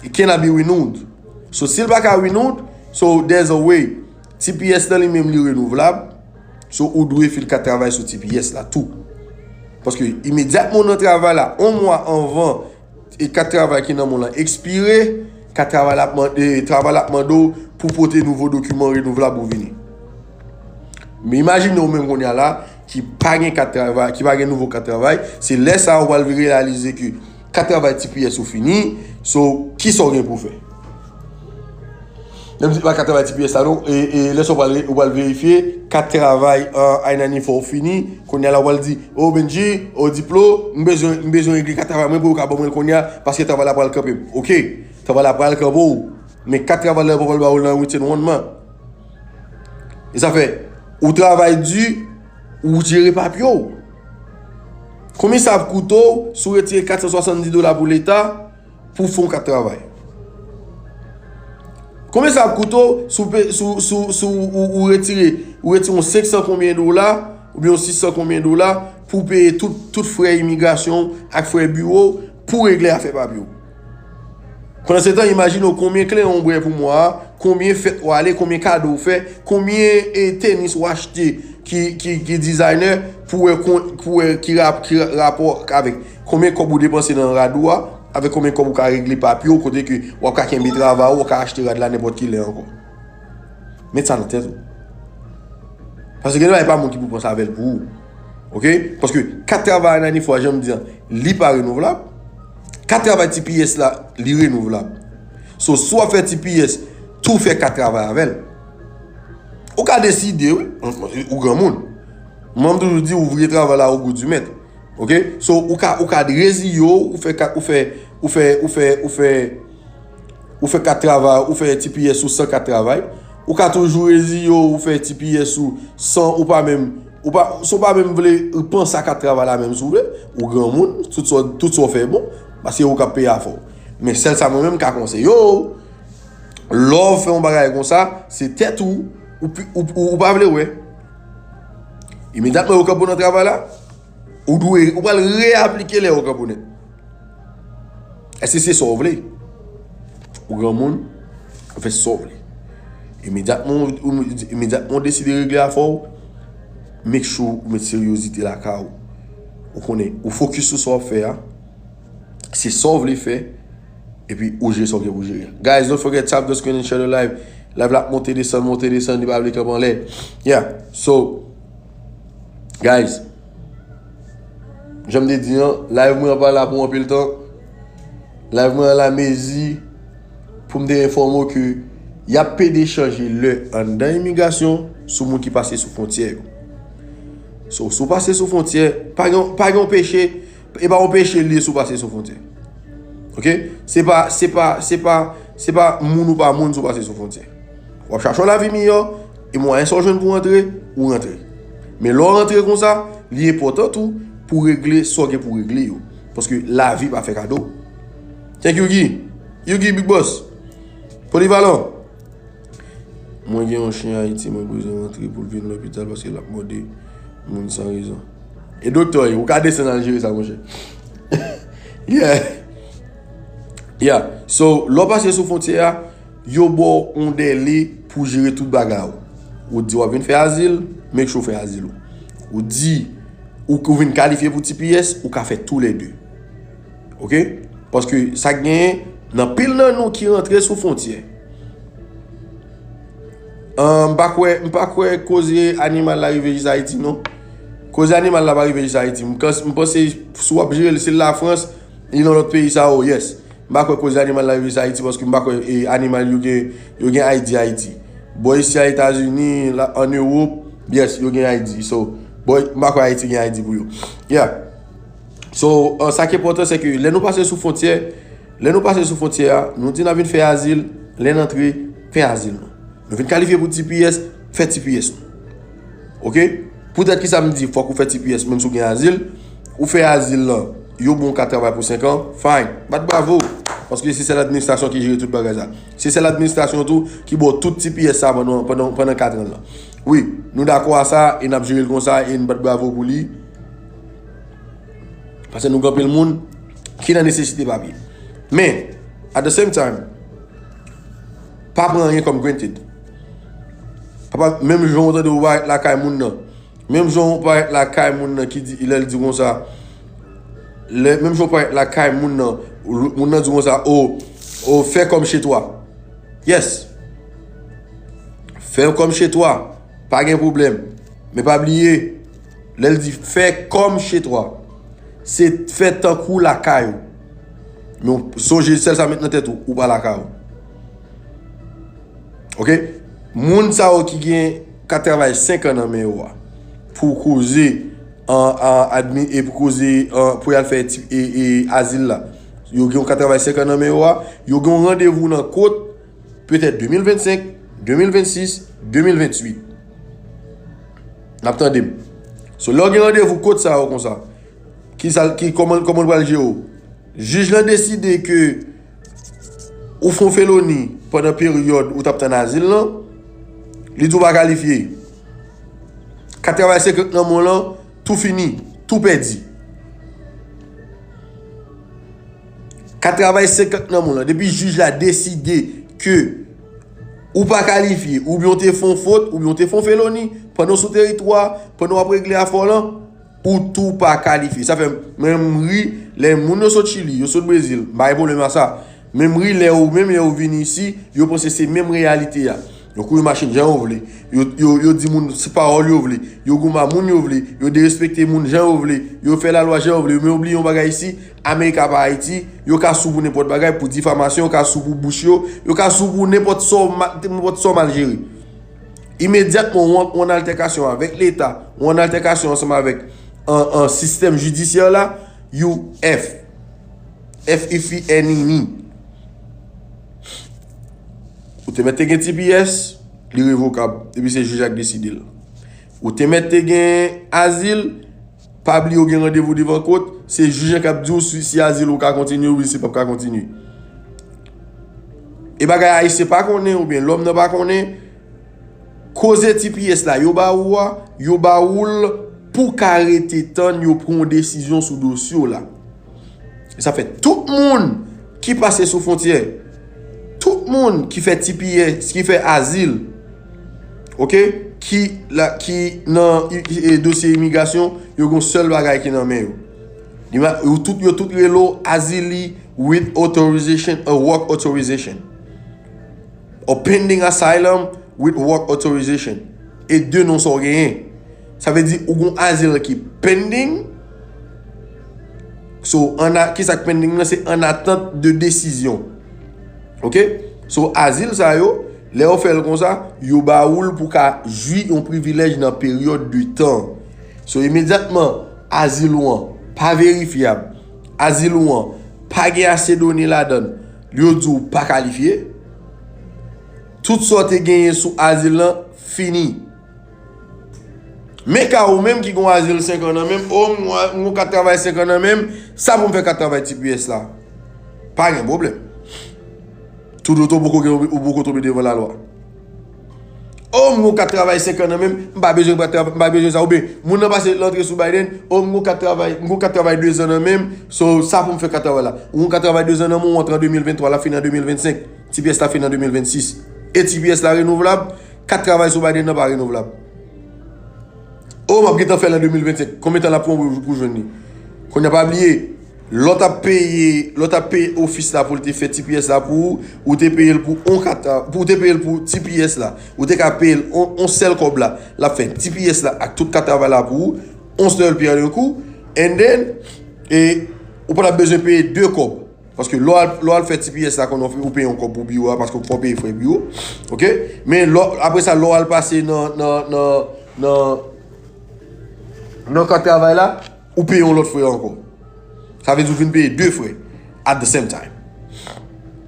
It cannot be renewed. So, si l pa ka renewed, so there's a way. T P S nan li menm li renouvlab. So, ou dwe fil kat travay sou T P S la tou. Paske imedyatman w nan travay la, yon mwa anvan e kat travay ki nan men w lan ekspire, kat travay la ap mande, travay la ap mande w pou pote nouvo dokiman renouvlab ou vini. Men imajine w menm kounye a la, ki pa gen kat travay, ki pa gen nouvo kat travay, se lè sa a ou pral reyalize ke kat travay T P S ou fini, so, kisa w gen pou w fè? Menm si pa kat travay T P S la non, e, e lè sa w pral, ou pral verifye, kat travay, uh, I ninety-four ou fini, kounye a la ou pral di, "O Benji, o Diplo, m bezwen, m bezwen regle kat travay mwen pou yo ka ban mwen l kounye a, paske travay la pral kanpe." Oke, travay la pral kanpe w, men kat travay la yo pa pral ba w l nan written one month. E sa fè, ou travay di, ou jere papye w. Konbyen sa ap koute w si w retire kat san swasanndis dola pou leta pou w fè yon kat travay? Konbyen sa ap koute w si w pe-, si w, si w, si w, ou, ou retire, ou retire yon senk san konbyen dola, oubyen yon sis san konbyen dola, pou w peye tout, tout frè imigrasyon w ak frè biwo w pou w regle afè papye w? Pandansetan, imajine w konbyen kleyon w bwè pou mwa a, konbyen fèt w ale, konbyen kado w fè, konbyen, e, tenis w achte ki, ki, ki designer pou wè kon-, pou wè ki rap-, ki rapò avèk konbyen kòb ou depanse nan rad ou a, avèk konbyen kòb ou ka regle papye w, kote ke w ap ka kenbe travay ou, w ka achte rad la nenpòt ki lè ankò. Met sa nan tèt ou. Paske gen bagay pa moun ki pou panse avè l pou ou. Oke? Paske kat travay nan nifo a, jan m di an, li pa renouvlab. Kat travay T P S la, li renouvlab. So, si w ap fè T P S, tou fè kat travay avè l. Ou ka deside, wi, ou granmoun. Mwen, m toujou di, ouvriye travay la au goût du maître. Oke? So, ou ka, ou ka reziye w, ou fè kat, ou fè, ou fè, ou fè, ou fè, ou fè kat travay, ou fè T P S ou san kat travay. Ou ka toujou reziye w, ou fè T P S ou san, ou pa menm, ou pa, si w pa menm vle panse a kat travay la menm si w vle, ou granmoun, tout sa, tout sa w fè bon, paske ou k ap peye afè w. Men sèl sa mwen menm m ka konseye w, lè w fè yon bagay konsa, se tèt ou, ou, pi- ou, ou, ou pa vle wè. Imedyatman yo kanpe w nan travay la, ou dwe, ou pral reaplike lè yo kanpe w nèt. Èske se sa w vle? Ou granmoun, ou fè sa w vle. Imedyatman, ou, imedyatman ou deside regle afè w, make sure ou met seryozite lakay ou. Ou konnen, ou fokis sou sa w ap fè a. Se sa w vle fè, epi ou jere sa w gen pou jere. Guys, don't forget, tap the screen and share the live. Live la ap monte desann, monte desann, li pa vle kanpe anlè. Yeah, so, guys, jan m te di an, live mwen an pa la pou anpil tan. Live mwen an la mezi pou m te enfòme w ke y ap pede chanje lè anndan imigrasyon sou moun ki pase sou fwontyè yo. So, si w pase sou fwontyè, pa gen, pa gen yon peche, e pa yon peche l ye si w pase sou fwontyè. Oke? Se pa, se pa, se pa, se pa moun ou pa moun si w pase sou fwontyè. W ap chache yon lavi miyò, e mwayen sa w jwenn pou w rantre, ou rantre. Men lè w rantre konsa, li enpòtan tou pou w regle sa w gen pou w regle yo. Paske lavi pa fè kado. Thank you, Guy. Yugi, Big Boss. Polivalan. Mwen gen yon chen Ayiti, mwen bezwen rantre pou l vin lopital paske l ap mòde moun san rezon. E doktè w ye, ou ka desann al jere sa, monchè. Yeah. Yeah. So, lè w pase sou fwontyè a, yo ba w yon dèle pou jere tout bagay ou. Ou di w ap vin fè azil, make sure w fè azil ou. Ou di ou, ou vin kalifye pou T P S, ou ka fè toulède. Oke? Paske sa k genyen, nan pil nan nou ki rantre sou fwontyè. Ahn, m pa kwè, m pa kwè koze animal la rive jis Ayiti, non. Koze animal la pa rive jis Ayiti. M kans-, m panse si w ap jere l, si l Lafrans, li nan lòt peyi sa, oh yes. M pa kwè koze animal la rive jis Ayiti, paske m pa kwè, e, animal yo gen, yo gen I D Ayiti. Bò isi a Etazini, la, ann Ewòp, yes, yo gen I D. So, bò, m pa kwè Ayiti gen I D pou yo. Yeah. So, uh, sa ki enpòtan, se ke lè nou pase sou fwontyè, lè nou pase sou fwontyè a, nou di n ap vin fè azil, lè n antre, fè azil nou. Nou vin kalifye pou T P S, fè T P S nou. Oke? Poutèt ki sa m di, fòk ou fè T P S, menm si w gen azil, ou fè azil lan, yo bon ka travay pou senk an, fine. Bat bravo! Paske se sèl administrasyon ki jere tout bagay sa. Se sèl administrasyon tou ki ba w tout T P S sa pandan, pandan, pandan kat an lan. Wi, nou dakò a sa e n ap jere l konsa e n bat bravo pou li. Paske nou gen anpil moun ki nan nesesite papye. Men, at the same time, pa pran anyen kòm granted. Papa, menm jan w tande w parèt lakay moun nan, menm jan w parèt lakay moun nan ki di, lè l di konsa, lè, menm jan w parèt lakay moun nan, moun nan di konsa, o, o, fè kòm chez toi. Yes. Fè kòm chez toi. Pa gen pwoblèm. Men pa bliye, lè l di fè kòm chez toi, se fè tankou lakay ou. Men w sonje sèl sa met nan tèt ou, ou pa lakay ou. Oke? Moun sa yo ki gen, ka travay senk an nan men yo a, pou koze an, an admi, e pou koze an, pou y al fè ti, e, e, azil la. Yo gen yon ka travay senk an nan men yo a, yo gen yon randevou nan kot, petèt de mil vennsenk, de mil vennsis, de mil venntuit. N ap tande m. So, lè w gen randevou kot sa yo konsa, ki sa, ki, kòman, kòman l pral jere w? Jij lan deside ke ou fè yon feloni pandan peryòd ou t ap tann azil lan, li di w pa kalifye. Kat travay senkant nan men w lan, tou fini, tou pèdi. Kat travay senkant nan men w lan, depi jij la deside ke ou pa kalifye, oubyen w te fè yon fot, oubyen w te fè yon feloni, pandan w sou teritwa, pandan w ap regle afè w lan, ou tou pa kalifye. Sa fè m, mwen m ri, lè moun yo sot Chili, yo sot Brezil, m pa gen pwoblèm a sa. Men m ri lè ou menm, lè ou vini isi, yo panse se menm reyalite a. Yo kouri machin jan yo vle. Yo, yo, yo di moun se pawòl yo vle. Yo goumen a moun yo vle. Yo derespekte moun jan yo vle. Yo fè lalwa jan yo vle. Men yo bliye yon bagay isi, Amerik pa Ayiti. Yo ka sou pou nenpòt bagay, pou difamasyon, yo ka sou pou bouch yo, yo ka sou pou nenpòt sa w ma-, nenpòt sa w mal jere. Imedyatman, w an, w an altèkasyon avèk Leta, w an altèkasyon ansanm avèk an, an sistèm jidisyè la, you F. F I F I N I N I. Ou te mèt te gen T P S, li revokab, epi se jij la k deside l. Ou te mèt te gen azil, pa bliye w gen randevou devan kot, se jij la k ap di w si, si azil ou ka kontinye oubyen si l p ap ka kontinye. E bagay Ayisyen pa konnen oubyen lòm nan pa konnen, koze T P S la yo ba ou a, yo ba ou l pou w ka rete tann yo pran yon desizyon sou dosye w la. E sa fè tout moun ki pase sou fwontyè, tout moun ki fè T P S, ki fè azil, oke, ki la, ki nan i-, i-, e, dosye imigrasyon, yo gen yon sèl bagay ki nan men yo. Li ma-, yo tout, yo tout rele w azylee with authorization, a work authorization. Or pending asylum with work authorization. E de non sa w genyen. Sa vle di ou gon azil ki pending. So, an a-, kisa k pending lan? Se an atant de desizyon. Oke? So, azil sa yo, lè yo fè l konsa, yo ba ou l pou ka jwi yon privilèj nan peryòd de tan. So, imedyatman, azil ou an pa verifyab, azil ou an pa gen ase done ladan l, yo di w pa kalifye, tout sa w te genyen sou azil lan fini. Men ka ou menm ki gon azil senk an nan men m, o, m gon, m gon kat travay senk an nan men m, sa pou m fè kat travay T P S la? Pa gen pwoblèm. Toutotan w poko gen, ou poko tonbe devan lalwa. O, m gon kat travay senk an nan men m, m pa bezwen kat trav-, m pa bezwen sa. Oubyen, moun nan pase l antre sou Biden, o, m gon kat travay, m gon kat travay de zan nan men m, so, sa pou m fè kat travay la? Ou gon kat travay de zan nan men w, w antre an de mil venntwa, l ap fini an de mil vennsenk, T P S la fini an de mil vennsis. E T P S la renouvlab, kat travay sou Biden nan pa renouvlab. O, m ap gentan fè l an de mil vennsenk. Konbyen tan l ap pran w pou, pou jwenn li? Kounye a pa bliye, lè w t ap peye, lè w t ap peye ofis la pou l te fè T P S la pou ou, ou te peye l pou on kat, pou, ou te peye l pou T P S la. Ou te ka peye l on, on sèl kòb la. L ap fè T P S la ak tout kat travay la pou ou, on sèl pyè de kou. And then, e, ou pa t ap bezwen peye de kòb. Paske lè w al, lè w al fè T P S la, konnen w peye yon kòb pou biwo a, paske w peye frè biwo. Oke? Men lè w, apre sa, lè w al pase nan, nan, nan, nan, nan kat travay la, ou peye yon lòt frè ankò. Sa vle di ou vin peye de frè at the same time.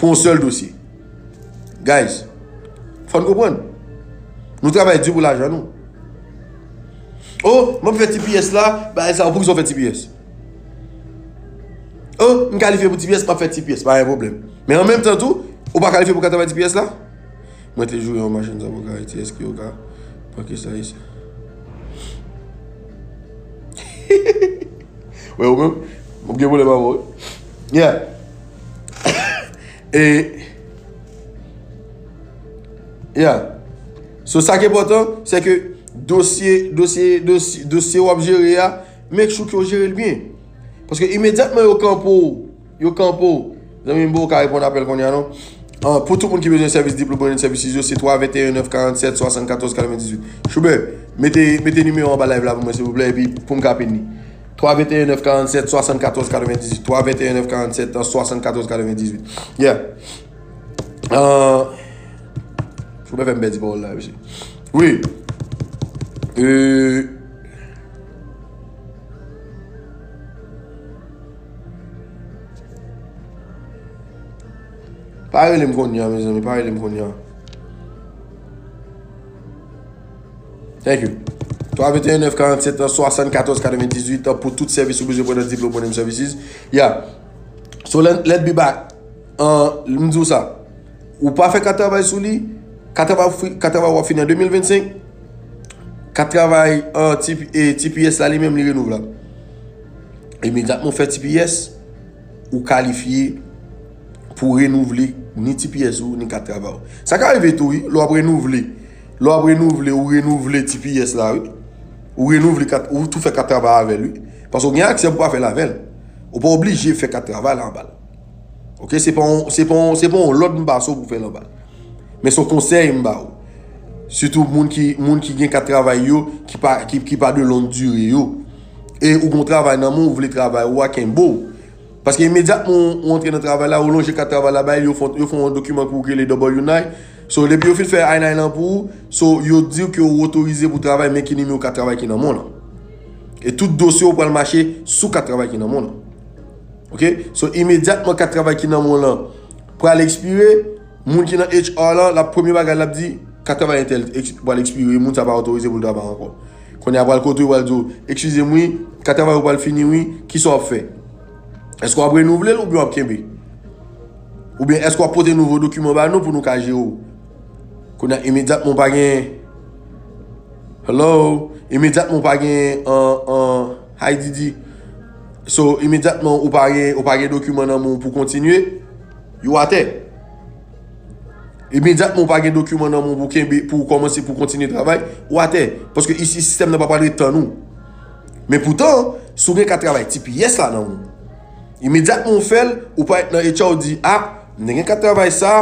Pou yon sèl dosye. Guys, fò n konprann. Nou travay di pou lajan nou. Oh, m ap fè T P S la, bagay sa, poukisa w fè T P S? Oh, m kalifye pou T P S, m ap fè T P S, pa gen pwoblèm. Men an menm tan tou, ou pa kalifye pou ka travay T P S la? Mwen te joure yon machin sa pou ka Ayiti, èske yo ka pran kès la isit? Wè ou menm? M gen pwoblèm avè w. Yeah. E, yeah. So, sa ki enpòtan, se ke dosye, dosye, dosye, dosye w ap jere a, make sure ke w jere l byen. Paske imedyatman yo kanpe w, yo kanpe w. Zanmi m, bon, ou ka reponn apèl kounye a, non? Ah, pou tout moun ki bezwen sèvis Diplo Branding Services yo, se twa venteyen nèf karannsèt swasannkatòz katrevendizuit. Choubè, mete, mete nimewo anba live la pou mwen, silvouplè, epi pou m ka pini. Twa venteyen nèf karannsèt swasannkatòz katrevendizuit. Twa venteyen nèf karannsèt swasannkatòz katrevendizuit. Yeah. Ah, Choubè fè m pèdi pawòl la, mesye. Wi. Euh, Pa rele m kounye a, mezanmi, pa rele m kounye a. Thank you. Twa venteyen nèf karannsèt swasannkatòz katrevendizuit pou tout sèvis ou bezwen pran nan Diplo Branding Services. Yeah. So, let, let be back. Uh, m di w sa. Ou pa fè kat travay sou li, kat travay, kat travay w ap fini an de mil vennsenk, kat travay, uh, T P, eh, T P S la li menm li renouvlab. Imedyatman w fè T P S, ou kalifye pou renouvle ni T P S ou, ni kat travay ou. Sa ka rive tou, wi, lè w ap renouvle. Lè w ap renouvle, ou renouvle T P S la, wi. Ou renouvle kat, ou tou fè kat travay avè l, wi. Paske w gen aksè pou w pa fè l avè l. Ou pa oblije fè kat travay la anba l. Ok, se pa yon, se pa yon, se pa yon lòd m ba w pou fè l anba l. Men se yon konsèy m ba w. Sitou moun ki, moun ki gen kat travay yo, ki pa, ki, ki pa de long durée yo. E ou gen yon travay nan men w, ou vle travay ou a kenbe w. Paske imedyatman ou antre nan travay la, ou lonje kat travay la ba yo, yo fè, yo fè yon dokiman pou w ki rele W nine. So, depi yo fin fè I nine lan pou ou, so, yo di w ke ou otorize pou travay, men ki nimewo kat travay ki nan men w lan. E tout dosye w pral mache sou kat travay ki nan men w lan. Ok? So, imedyatman kat travay ki nan men w lan pral ekspire, moun ki nan H R lan, l ap premye bagay l ap di, kat travay entèl eks-, pral ekspire, moun sa pa otorize pou l travay ankò. Kounye a pral kote w, pral di w, "Eskize m wi, kat travay ou pral fini wi, kisa w ap fè? Èske w ap renouvle l oubyen w ap kenbe? Oubyen èske w ap pote nouvo dokiman ba nou pou nou ka jere w?" Kounye a, imedyatman w pa gen, hello? Imedyatman w pa gen, an, an, hi Didi. So, imedyatman ou pa gen, ou pa gen dokiman nan men w pou kontinye, yo atè. Imedyatman ou pa gen dokiman nan men w pou kenbe, pou w kòmanse, pou w kontinye travay, ou atè. Paske isi, sistèm nan pa pral ret tann ou. Men poutan, si w gen kat travay T P S la nan men w, imedyatman ou fè l, ou parèt nan H R, ou di, "Ah, m te gen kat travay sa,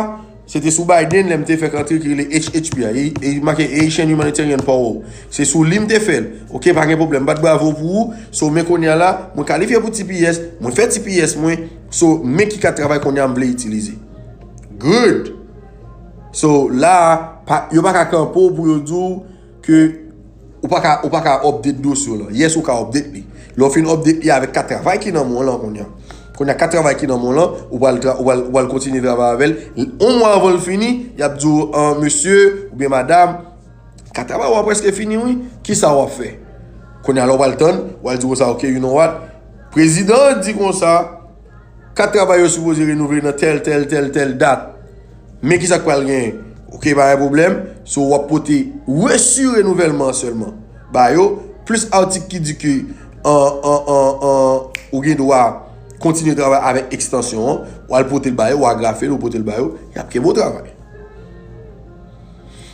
se te sou Biden, lè m te fèk antre ki rele H H P a, e, e make Haitian Humanitarian Parole. Se sou li m te fè l. Ok, pa gen pwoblèm, m bat bravo pou ou. So, men kounye a la, mwen kalifye pou T P S, mwen fè T P S mwen. So, men ki kat travay kounye a m vle itilize." Good. So, la, pa, yo pa ka kanpe w pou yo di w ke ou pa ka, ou pa ka update dosye w lan. Yes, ou ka update li. Lè w fin update li avèk kat travay ki nan men w lan kounye a. Kounye a kat travay ki nan men w lan, ou pral tra-, ou pral, ou pral kontinye travay avè l. Yon mwa anvan l fini, y ap di w, "An, mesye oubyen madanm, kat travay ou a prèske fini, wi. Kisa w ap fè?" Kounye a la, ou pral tann, ou pral di konsa, "Ok, you know what? Prezidan an di konsa, kat travay yo sipoze renouvle nan tèl, tèl, tèl, tèl dat. Men kisa k pral genyen?" Ok, pa gen pwoblèm. So, w ap pote resi renouvèlman an sèlman ba yo, plis atik ki di ke, an, an, an, an, ou gen dwa kontinye travay avèk ekstansyon an, w al pote l ba yo, w agrafe l, ou pote l ba yo, y ap kenbe w travay.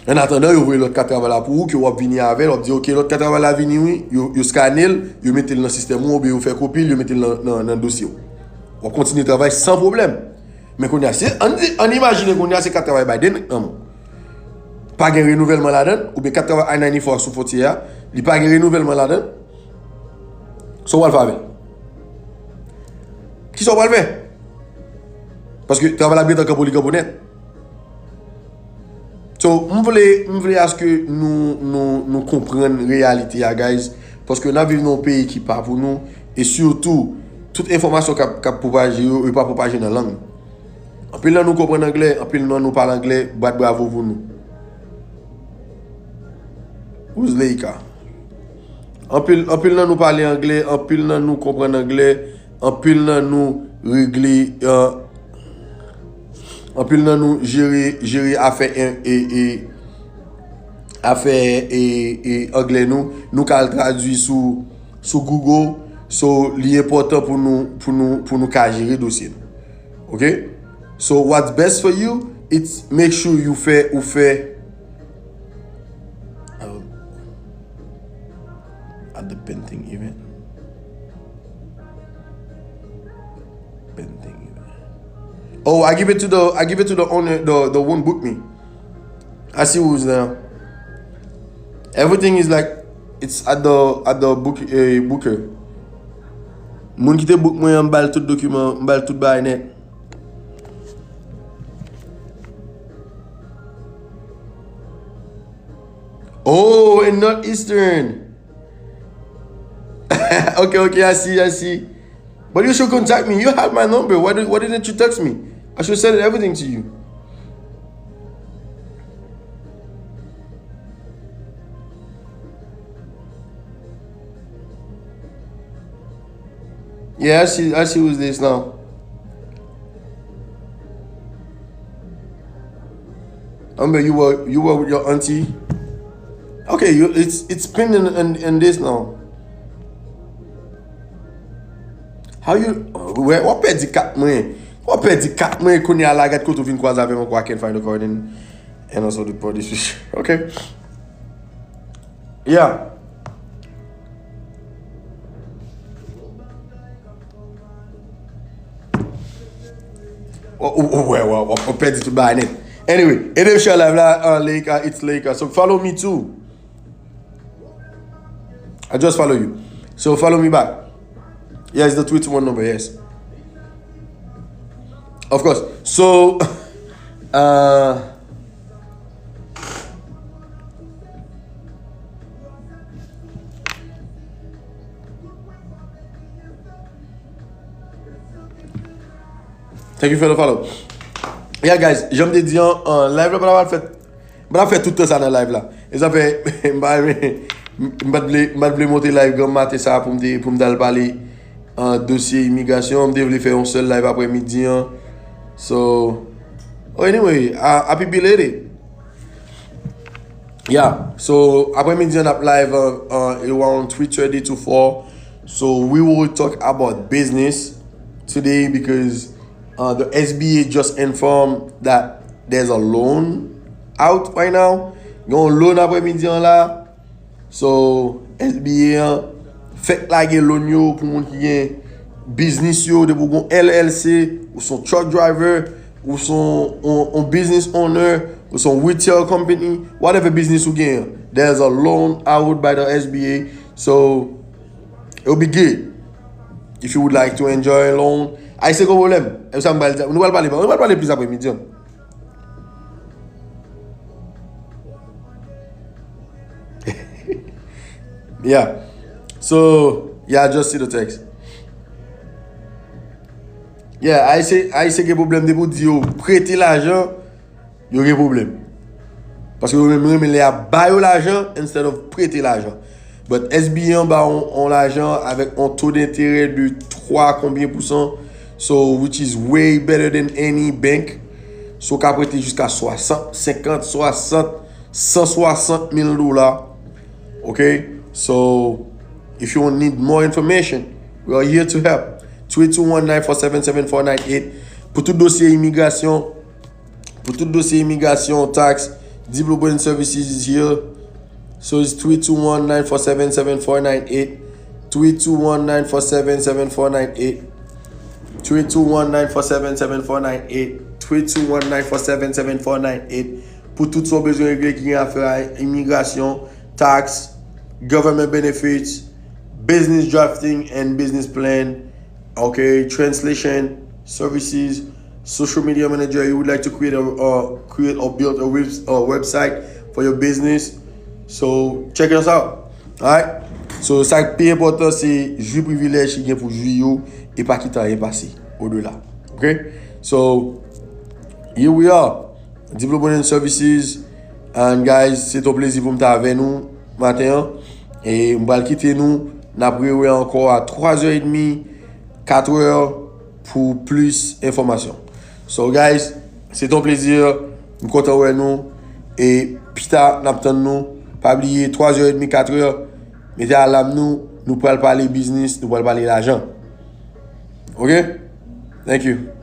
Annatandan, yo voye lòt kat travay la pou ou, ke w ap vini avè l, w ap di, "Ok, lòt kat travay la vini, wi." Yo, yo skane l, yo mete l nan sistèm ou, oubyen yo fè kopi l, yo mete l nan, nan, nan dosye w. W ap kontinye travay san pwoblèm. Men kounye a, se, ann, ann imajine kounye a, se kat travay Biden nan men w. Pa gen renouvèlman ladan l, oubyen kat travay I ninety-four sou fwontyè a, li pa gen renouvèlman ladan l. Sa w pral fè avè l? Kisa w pral fè? Paske travay la ap gentan kanpe, li kanpe nèt. So, m vle, m vle aske nou, nou, nou konprann reyalite a, guys, paske n ap viv nan yon peyi ki pa pou nou, e sitou, tout enfòmasyon k ap, k ap pwopaje yo, yo pa pwopaje nan lang. Anpil nan nou konprann anglè, anpil nan nou pale anglè, bat bravo pou nou. Who's Leika? Anpil, anpil nan nou pale anglè, anpil nan nou konprann anglè, anpil nan nou regle, euh, anpil nan nou jere, jere afè, e, e, e, afè, e, e, anglè nou. Nou ka al tradui sou, sou Google. So, li enpòtan pou nou, pou nou, pou nou ka jere dosye nou. Ok? So, what's best for you, it's make sure you fè, ou fè, uh, at the painting event. Painting event. Oh, I give it to the, I give it to the owner, the, the one book me. I see who's there. Everything is like, it's at the, at the book, eh, booker. Moun ki te book mwen an, m ba l tout dokiman, m ba l tout bagay nèt. Oh, and not Eastern. Okay, okay, I see, I see. But you should contact me. You have my number. Why, do, why didn't you text me? I should send everything to you. Yeah, I see, I see who's this now. Remember, you were, you were with your auntie. Okay, you, it's, it's pinned in, in, in this now. How you, wè, w ap pèdi kat mwen. W ap pèdi kat mwen, kounye a la, gad kote w vin kwaze avè m ankò, I can't find the card and, and also the party switch. Okay. Yeah. Ou, ou, ou, wè, wè, wè, ou pèdi tout bagay nèt. Anyway, ede m share live la, uh, Leika, it's Leika. So follow me too. I just follow you. So follow me back. Yes, the three two one number, yes. Of course. So, uh, thank you for the follow. Yeah, guys, jan m te di an, uh, live la pa t ap fèt M pa t ap fè tout tan sa nan live la. E sa fè, m pa, m pa t vle, m pa t vle monte live granm maten sa pou m te, pou m t al pale, uh, dosye imigrasyon. M te vle fè yon sèl live aprè midi an. So, oh, anyway, uh, happy belated. Yeah, so aprè midi an n ap live, uh, uh, around three thirty to four. So we will talk about business today because Uh, the S B A just informed that there's a loan out right now. Gen yon loan aprè midi an la. So, S B A an fèk lage loan yo pou moun ki gen biznis yo. Depi w gen L L C, ou se yon truck driver, ou se yon, yon, yon business owner, ou se yon retail company, whatever business ou gen, there's a loan out by the S B A. So, it'll be good if you would like to enjoy a loan. Ay, se gwo pwoblèm. E sa m pral di, nou pral pale, nou pral pale plis aprè midi an. Yeah. So, yeah, I just see the text. Yeah, Ayisyen, Ayisyen gen pwoblèm depi w di yo prete lajan, yo gen pwoblèm. Paske yo menm renmen lè y ap ba yo lajan instead of prete lajan. But S B A an ba w yon lajan avèk yon to denterè de twa konbyen pousan. So, which is way better than any bank. So, w ka prete jiska swasant, senkant, swasant, san swasant mil dola. Ok? So, if you need more information, we are here to help. Three two one, nine four seven, seven four nine eight. Pou tout dosye imigrasyon, pou tout dosye imigrasyon, tax, Deep Blue Business Services is here. So it's three two one, nine four seven, seven four nine eight. Three two one, nine four seven, seven four nine eight. Three two one, nine four seven, seven four nine eight. Three two one, nine four seven, seven four nine eight. Pou tout sa w bezwen regle ki gen afè a imigrasyon, tax, government benefits, business drafting and business plan, okay, translation services, social media manager, you would like to create a, uh, create or build a web-, a website for your business. So check us out. Alright? So sa k pi enpòtan se jwi privilèj ki gen pou jwi yo e pa kite anyen pase odela. Ok? So, here we are. Development and Services. And guys, se ton plezi pou m ta avè nou maten an. E m pral kite nou. N ap rewè ankò a twa zè edmi, kat è pou plis enfòmasyon. So, guys, se ton plezi. M kontan wè nou. E pita, n ap tann nou. Pa bliye, twa zè edmi, kat è. Mete alam nou. Nou pral pale biznis, nou pral pale lajan. Ok? Thank you.